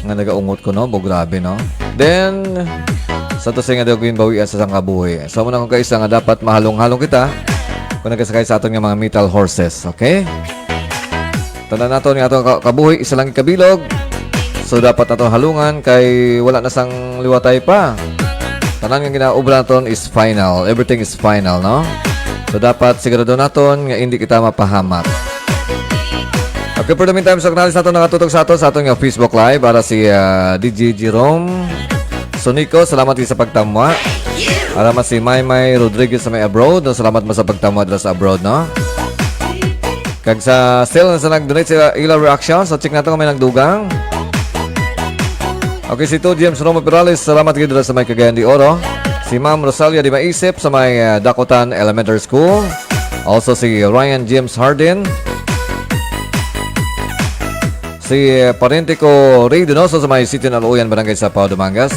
nga nagaungot ko, no? Bo, grabe, no? Then, sa to siya nga daw ginbawian sa sang kabuhi. So, muna kung kaisa nga dapat mahalong-halong kita kung nagasakay sa aton nga mga metal horses, okay? Tandaan nato nga ato ka-, kabuhi, isa lang kabilog. So, dapat nato halungan kay wala na sang liwatay pa. Tanan nga ginaobra naton is final. Everything is final, no? So, dapat sigurado naton nga hindi kita mapahamak. Okay, for the meantime, sa kanalis nato nakatutok sa ato, sa aton nga Facebook Live, para si, ah, D J Jerome Sonico, salamat sa pagtamwa. Alamat si Maymay Rodriguez sa may abroad, no? Salamat mo sa pagtamwa dira sa abroad, no? Kag sa still na sa nag-donate sa ila reaction, so check nato kung may nagdugang. Okay, si Two James Romo Perales, salamat gid dira sa may Cagayan de Oro. Si Ma'am Rosalia Di Maisip sa may, ah, Dakotan Elementary School. Also si Ryan James Hardin. Si, ah, Parente ko Ray Donoso sa may Sitio Naluyan, Barangay Sapao, Dumangas.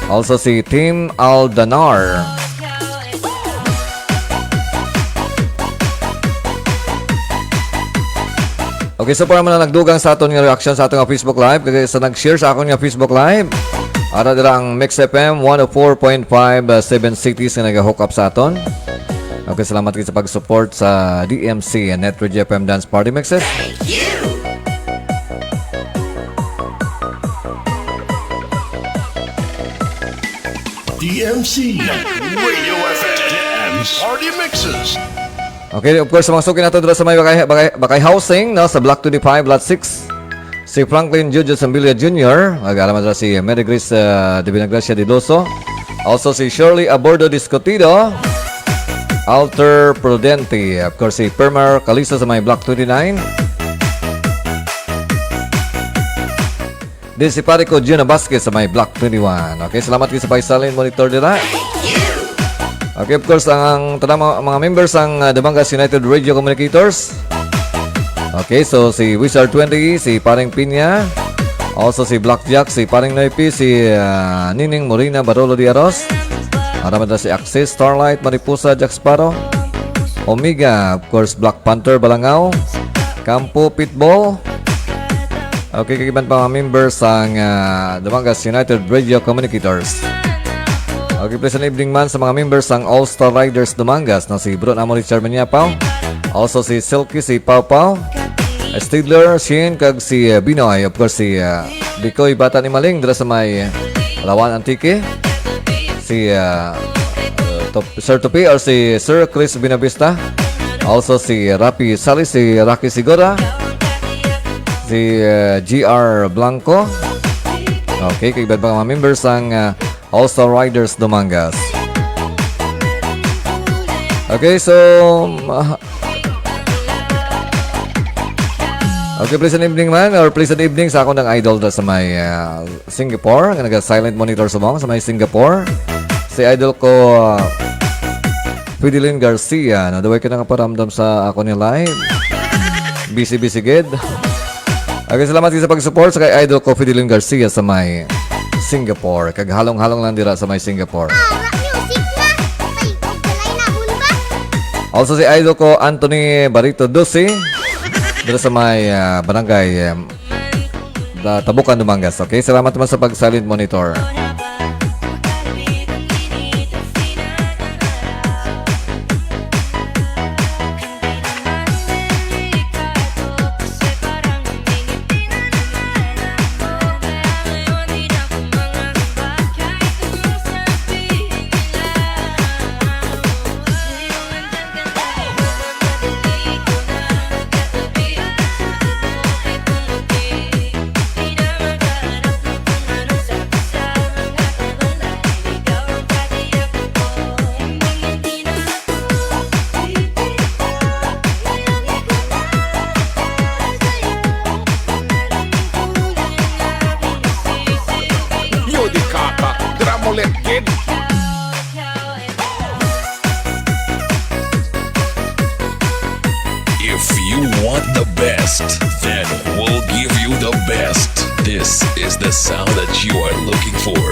Also si Tim Aldanar. Okay, so para man nagdugang sa aton nga reaction sa aton nga Facebook Live, kag sa nag-share sa akon nga Facebook Live, ara dira ang Mix F M one oh four point five, uh, seven cities nga nag-hook up sa aton. Okay, salamat kayo sa pag-support sa D M C and Net Radio F M Dance Party Mixes. Thank you! E M C, Radio F M, Dance Party Mixes. Okay, of course, sa mga suki nato dira sa may Bakay, Bakay, Bakay Housing, no, sa Block twenty-five, Lot six. Si Franklin Jojo Sambilia Junior, nag-alamat na si Mary Grace, uh, Divina Gracia Diloso. Also si Shirley Abordo Discutido, Alter Prudente. Of course, si Permar Calisto sa may Block twenty-nine. Din si pare ko, Gina Vasquez, sa may Block twenty-one. Okay, salamat kayo sa pag-silent monitor dira. Okay, of course, ang, ang tanang mga, mga members sang, ah, Dumangas United Radio Communicators. Okay, so si Wizard twenty, si Paring Piña, also si Blackjack, si Paring Noipi, si, ah, Nining Morina Barolo de Aros. Aramat na si Axis, Starlight, Mariposa, Jack Sparrow, Omega, of course, Black Panther, Balangao, Campo, Pitbull. Okay, kag iban pa mga members sang, ah, Dumangas United Radio Communicators. Okay, pleasant evening man sa mga members sang All Star Riders Dumangas, na si Bro Namo Richard Maniapaw. Also si Silky, si Pau Pau, Stidler, Shane, kag si, ah, Binoy. Of course, si, ah, Bikoy, Bata ni Maling, dira sa may Lawan, Antique. Si, ah, Top-, Sir Tupi or si Sir Chris Binavista. Also si Rapi Salis, si Rocky Sigora, si, ah, G R Blanco. Okay, kag iban pa nga mga members sang, ah, All Star Riders Dumangas. Okay, so, ah, okay, pleasant evening man, or pleasant evening sa akon ang idol da sa may, ah, Singapore, nga naga-silent monitor subong sa may Singapore. Si idol ko, ah, Fidelin Garcia, na duway ka nakaparamdam sa ako ni live. Busy-busy gid. Okay, salamat sa pag-support sa kay idol ko, Fidelin Garcia, sa may Singapore. Kag halong-halong lang dira sa may Singapore. Ah, rock music na. Ay, og balay na, bun ba? Also si idol ko, Anthony Barito Dusi, dira sa may, ah, barangay, em, da-, Tabukan, Dumangas. Okay, salamat naman sa pag-silent monitor. Yo, di kaka, drama ulit, kid. If you want the best, then we'll give you the best. This is the sound that you are looking for.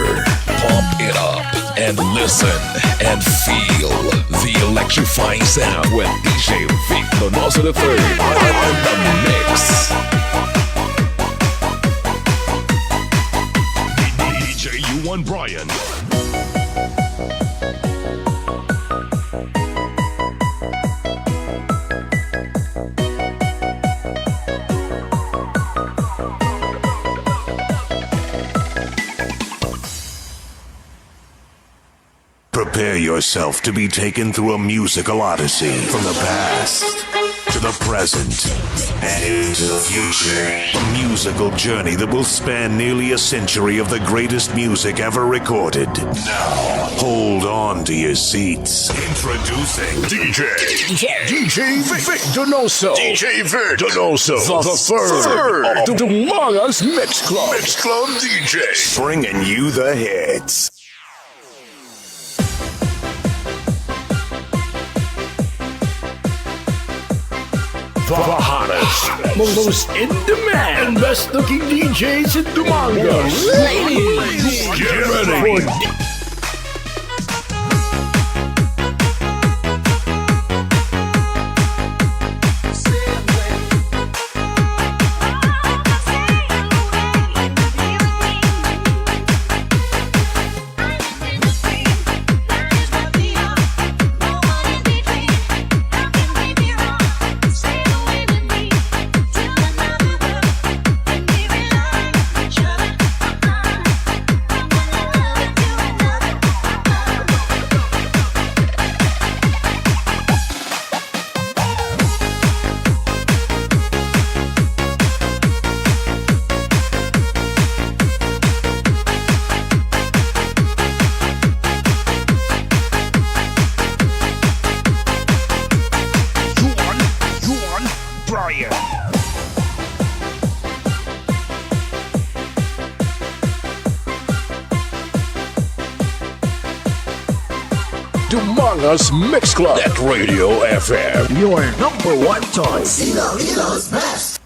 Pump it up and listen and feel the electrifying sound with D J Vic Donoso the third on the mix. D J U one Brian. Prepare yourself to be taken through a musical odyssey from the past to the present and into the future. A musical journey that will span nearly a century of the greatest music ever recorded. Now, hold on to your seats. Introducing D J, D J Vic, Vic Donoso, D J Vic Donoso the third, the third of Dumangas Mix Club, Mix Club D J, bringing you the hits. The hottest, most in demand, best looking D Js in Dumangas. Ladies, get ready for Umangas Mix Club at Radio F M. Your number one choice. Ilonggo's best.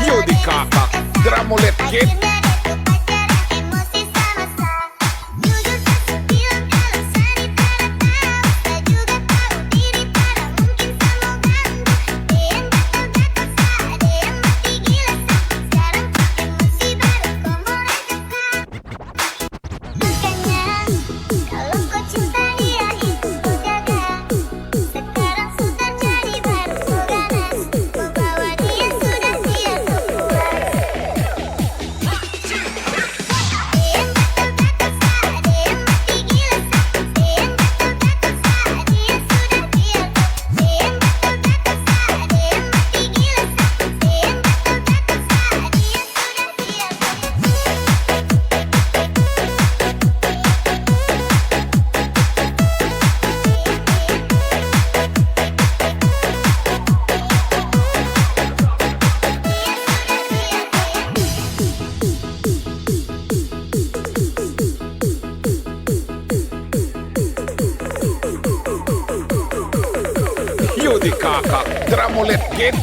Yo di kakak, drum ulit, kid. Yo di kakak, drum ulit, kid.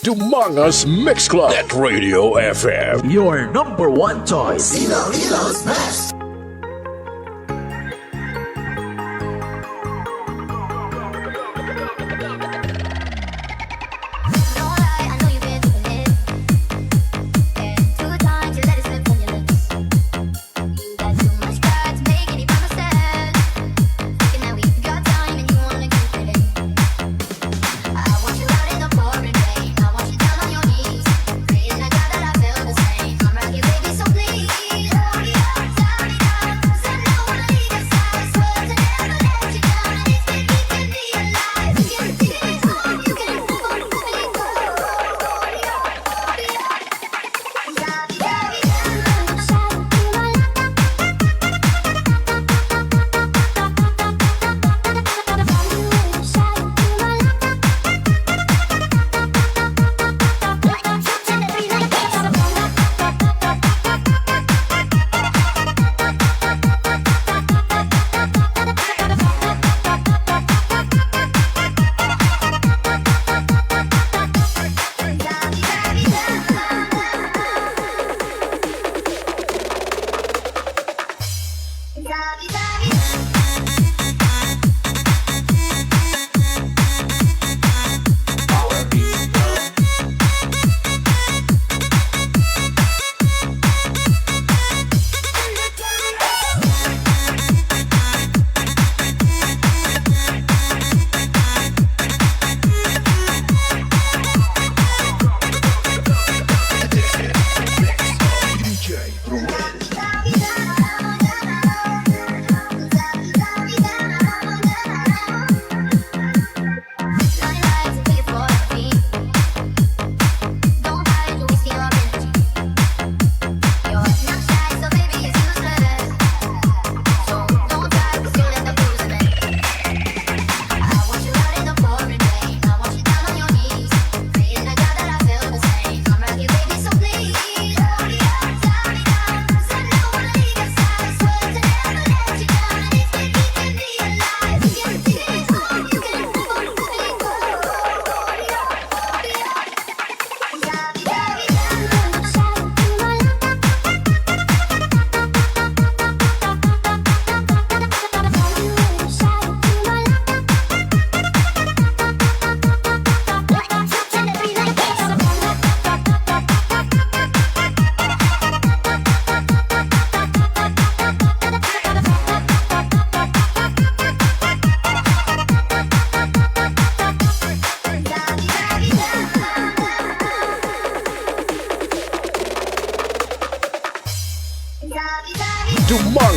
Dumangas Mix Club at Radio F M. Your number one choice. Ilonggo's best.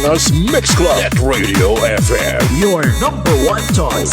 Us Mix Club at Radio F M. Your number one choice.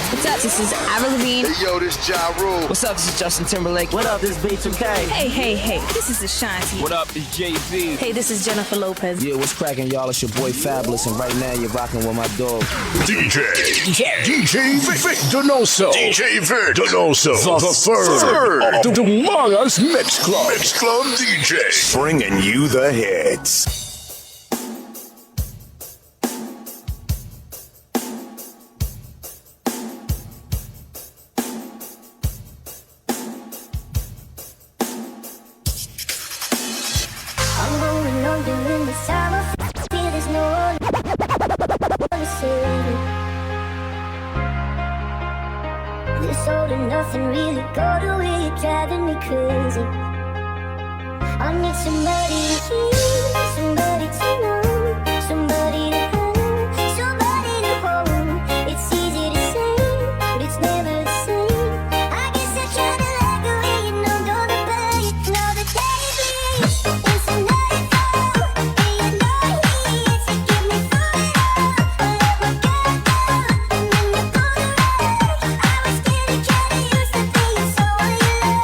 What's up? This is Avril Lavigne. Hey, yo, this Ja Rule. What's up? This is Justin Timberlake. What up? This is B two K. Hey, hey, hey. This is Ashanti. What up? It's Jay-Z. Hey, this is Jennifer Lopez. Yeah, what's cracking, y'all? It's your boy Fabulous, and right now you're rocking with my dog. D J. D J. D J Vic, Vic Donoso. D J Vic Donoso. The, the third of the Mangas Mix Club. Mix Club D J. Bringing you the hits. I'm going under in the summer. Feel there's no one to save me. This all and nothing really got away, you're driving me crazy. I need somebody to hear, somebody to know, somebody to have, somebody to hold. It's easy to say, but it's never the same. I guess I kinda like the way you numbed all the pain, all the days. It's a nightfall, and you're not here to give me food at all. I let my guard down, and then you pulled the rug. I was getting kinda used to being so alone.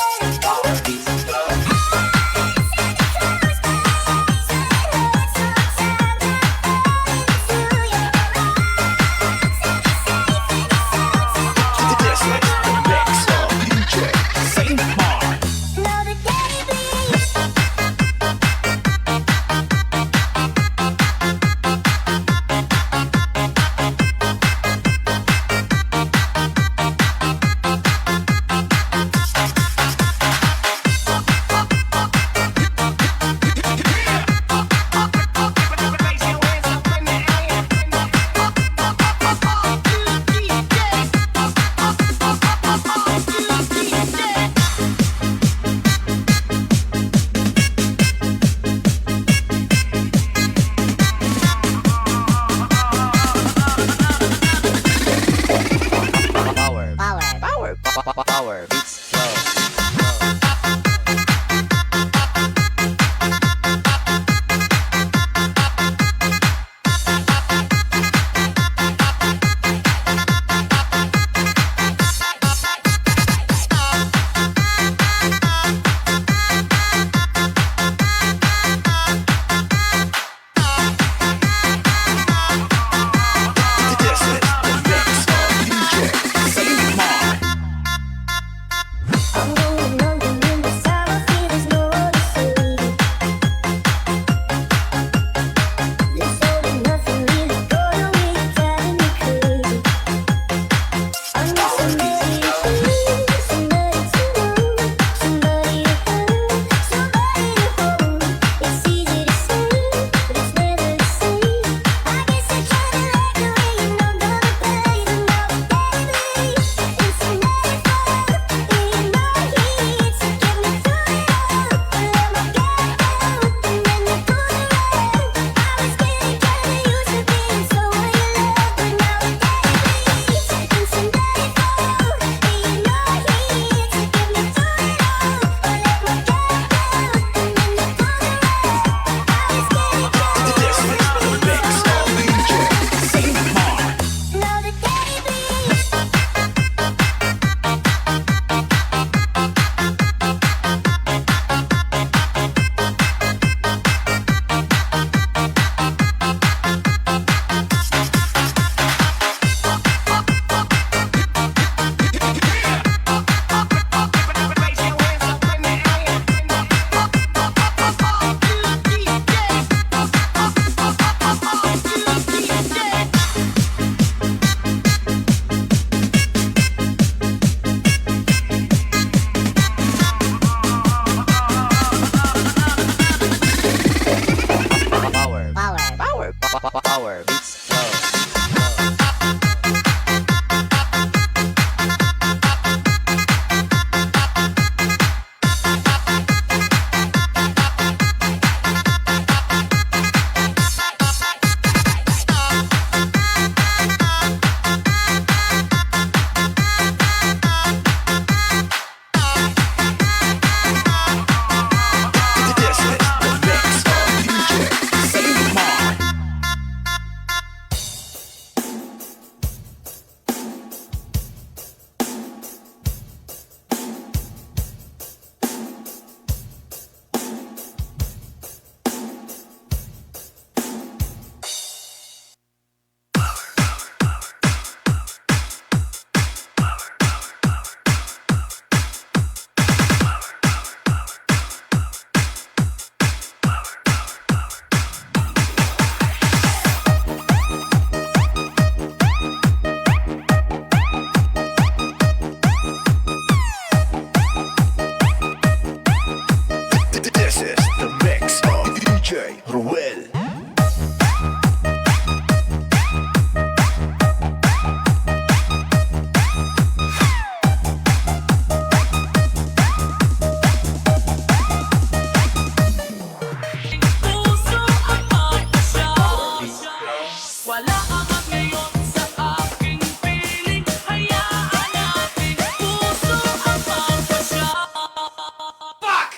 Beats House. This is the mix of D J Saint Mark. This is the mix of D J Ruel. Wala ka man ngayon sa aking piling. Hayaan natin puso ang pagpasya. Fuck!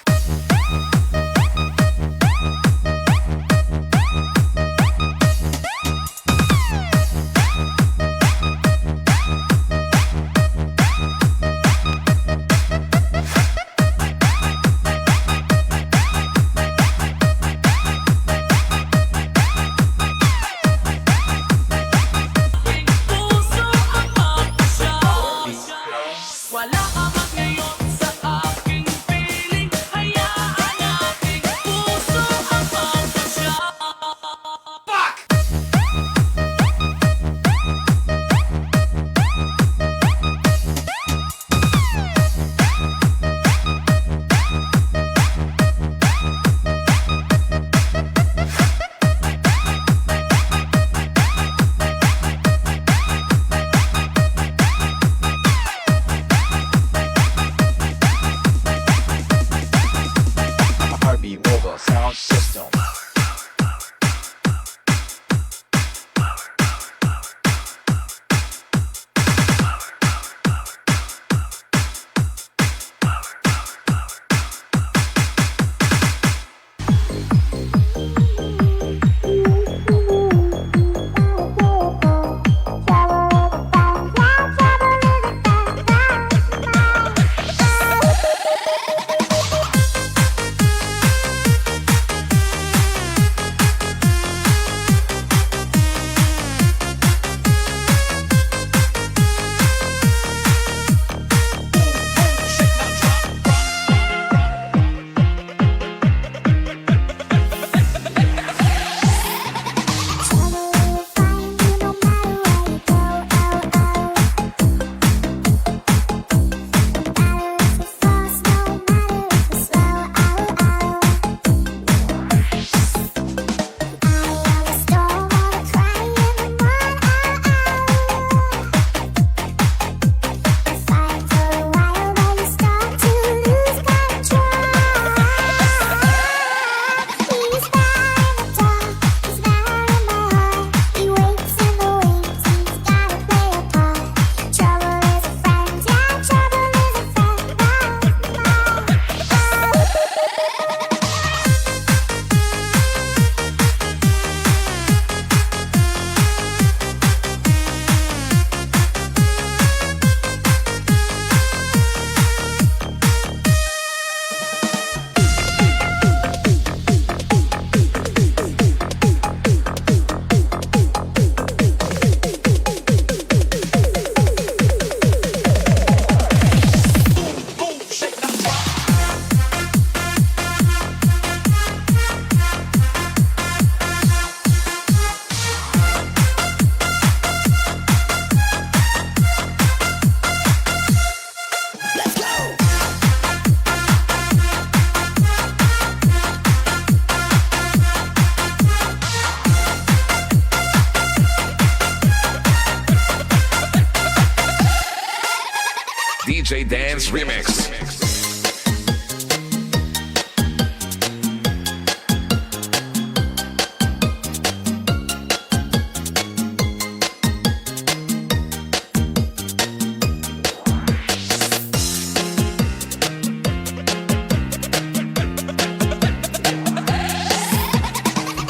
J Dance Remix.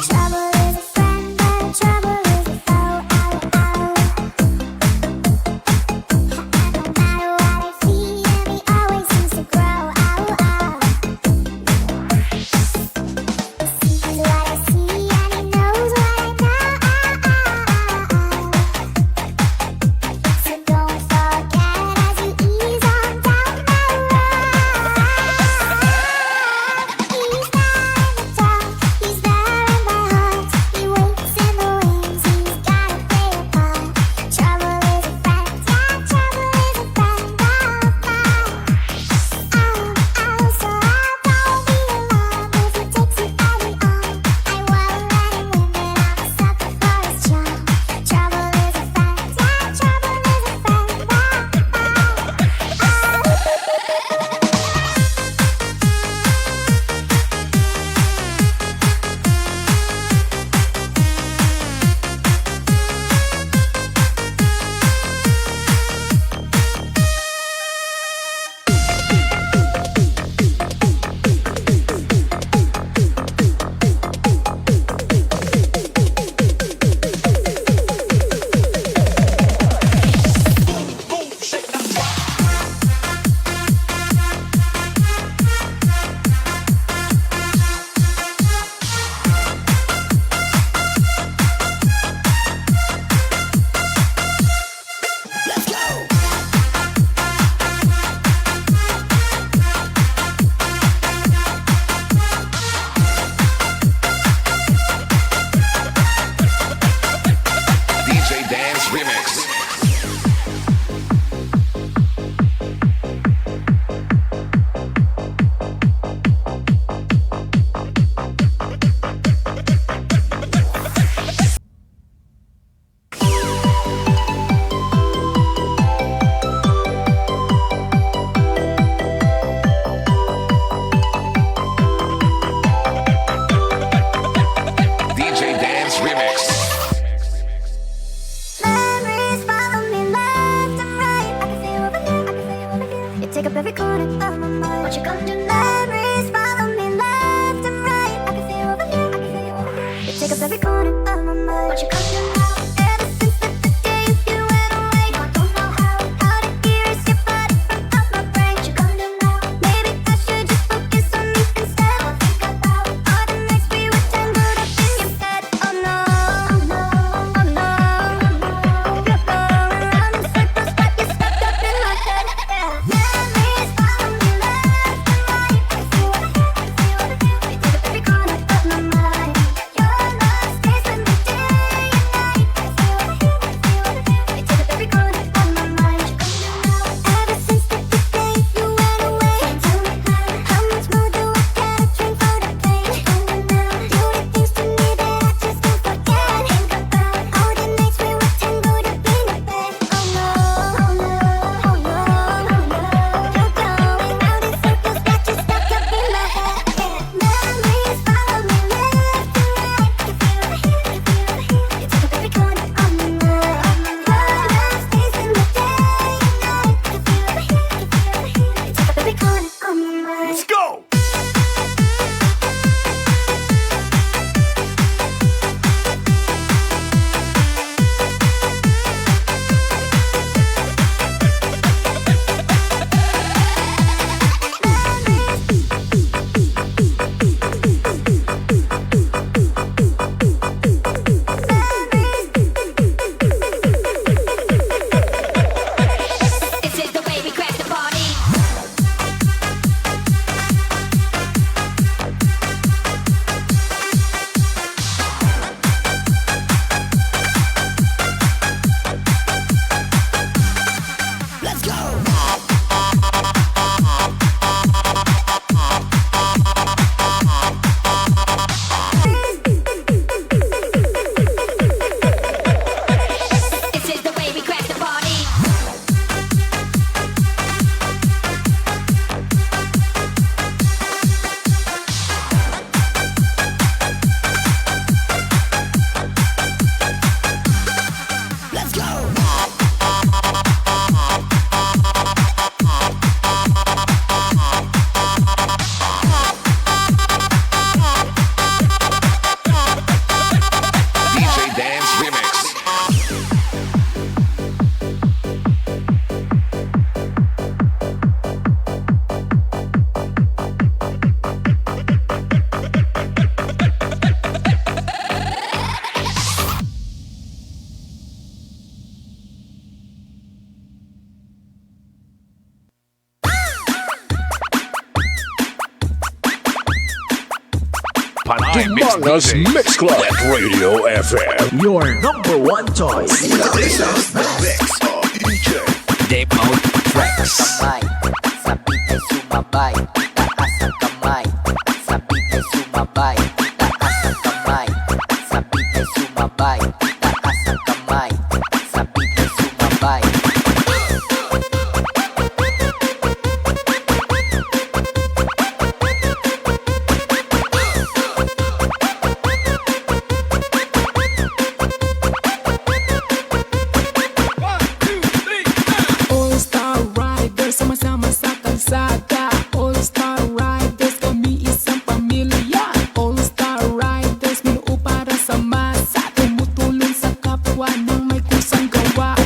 Trouble is a friend, but trouble is a foe. Ow, ow. And no matter what I see, and he always seems to Mangas Mix Club at Radio F M. Your number one choice. This is the mix of D J Dave Mode Tracks. Kamay, sabay sumabay, taas ang kamay. Sabay sumabay, taas ang kamay. Sabay sumabay, taas ang kamay. Sabay sumabay. All Star Rider, sama-sama sa kalsada. All Star Riders, kami isang pamilya. All Star Riders, minuo para sa masa. Tumutulong sa kapwa nang may kusang gawa.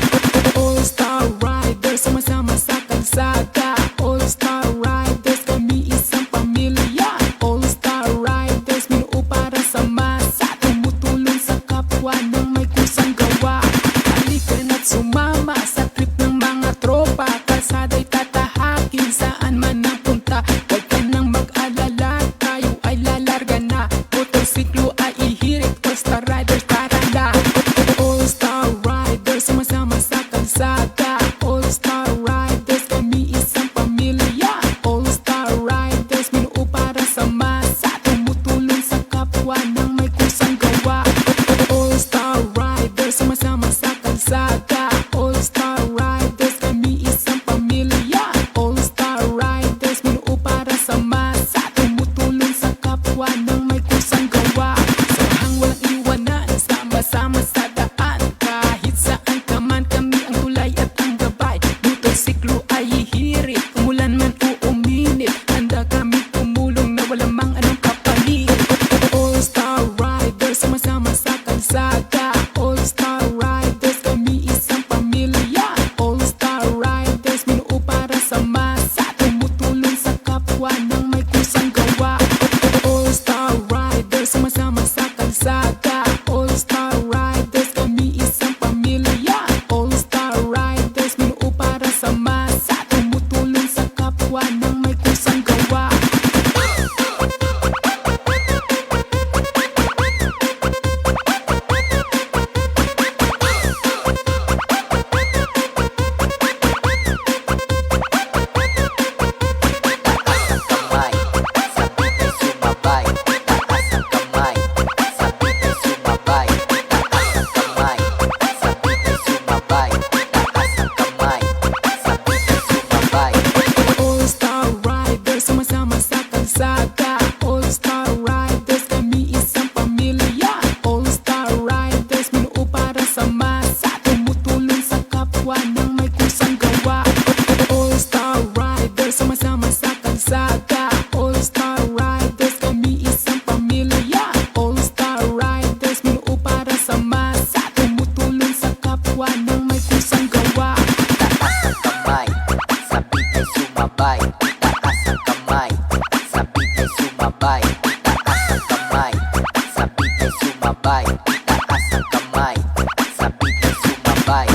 All Star Riders, sama-sama sa kalsada. All Star Riders, kami isang pamilya. All Star Riders, minuo para sa masa. Tumutulong sa kapwa nang may kusang gawa. Halika na't sumama sa trip ng mga tropa. Kalsada'y tatahakin saan man ang punta. Huwag ka nang mag-alala, tayo ay lalarga na. Motorsiklo ay ihirit, All Star Riders, tara na. All Star Riders, sama-sama sa kalsada. All Star Riders, kami isang pamilya. All Star Riders, minuo para sa masa. Tumutulong sa kapwa nang may kusang gawa. All Star Riders, sama-sama sa kalsada. All Star Riders, kami isang pamilya. All Star Riders, minuo para sa masa. Tumutulong sa kapwa nang may kusang gawa. Samahang walang iwanan, sama-sama sa daan. Kahit saan ka man, kami ang tulay at ang gabay. Motorsiklo ay hihirit, umulan man o uminit. Handa kami tumulong na wala mang anong kapalit. All Star Riders, sama-sama sa kalsada. All Star Riders, kami isang pamilya. All Star Riders, minuo para sa masa. Tumutulong sa kapwa nang may kusang gawa. All Star Riders, sama-sama sa kalsada. All Star Riders, kami isang pamilya. All Star Riders, minuo para sa masa. Tumutulong sa kapwa nang may kusang gawa. Taas ang kamay, sabay sumabay. Taas ang kamay, sabay sumabay. Taas ang kamay, sabay sumabay. Taas ang kamay, sabay sumabay. All Star Riders, sama-sama sa kalsada. All Star Riders, kami isang pamilya. All Star Riders, minuo para sa masa. Tumutulong sa kapwa nang may kusang gawa. All Star Riders, sama-sama sa kalsada. All Star Riders, kami isang pamilya. All Star Riders, minuo para sa masa. Tumutulong sa kapwa nang may kusang gawa. Taas ang kamay, sabay sumabay. Taas ang kamay, sabay sumabay. Taas ang kamay, sabay sumabay. Taas ang kamay, sabay sumabay.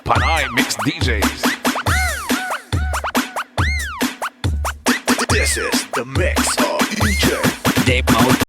Panay Mix D Js. This is the mix of D J Dave Mode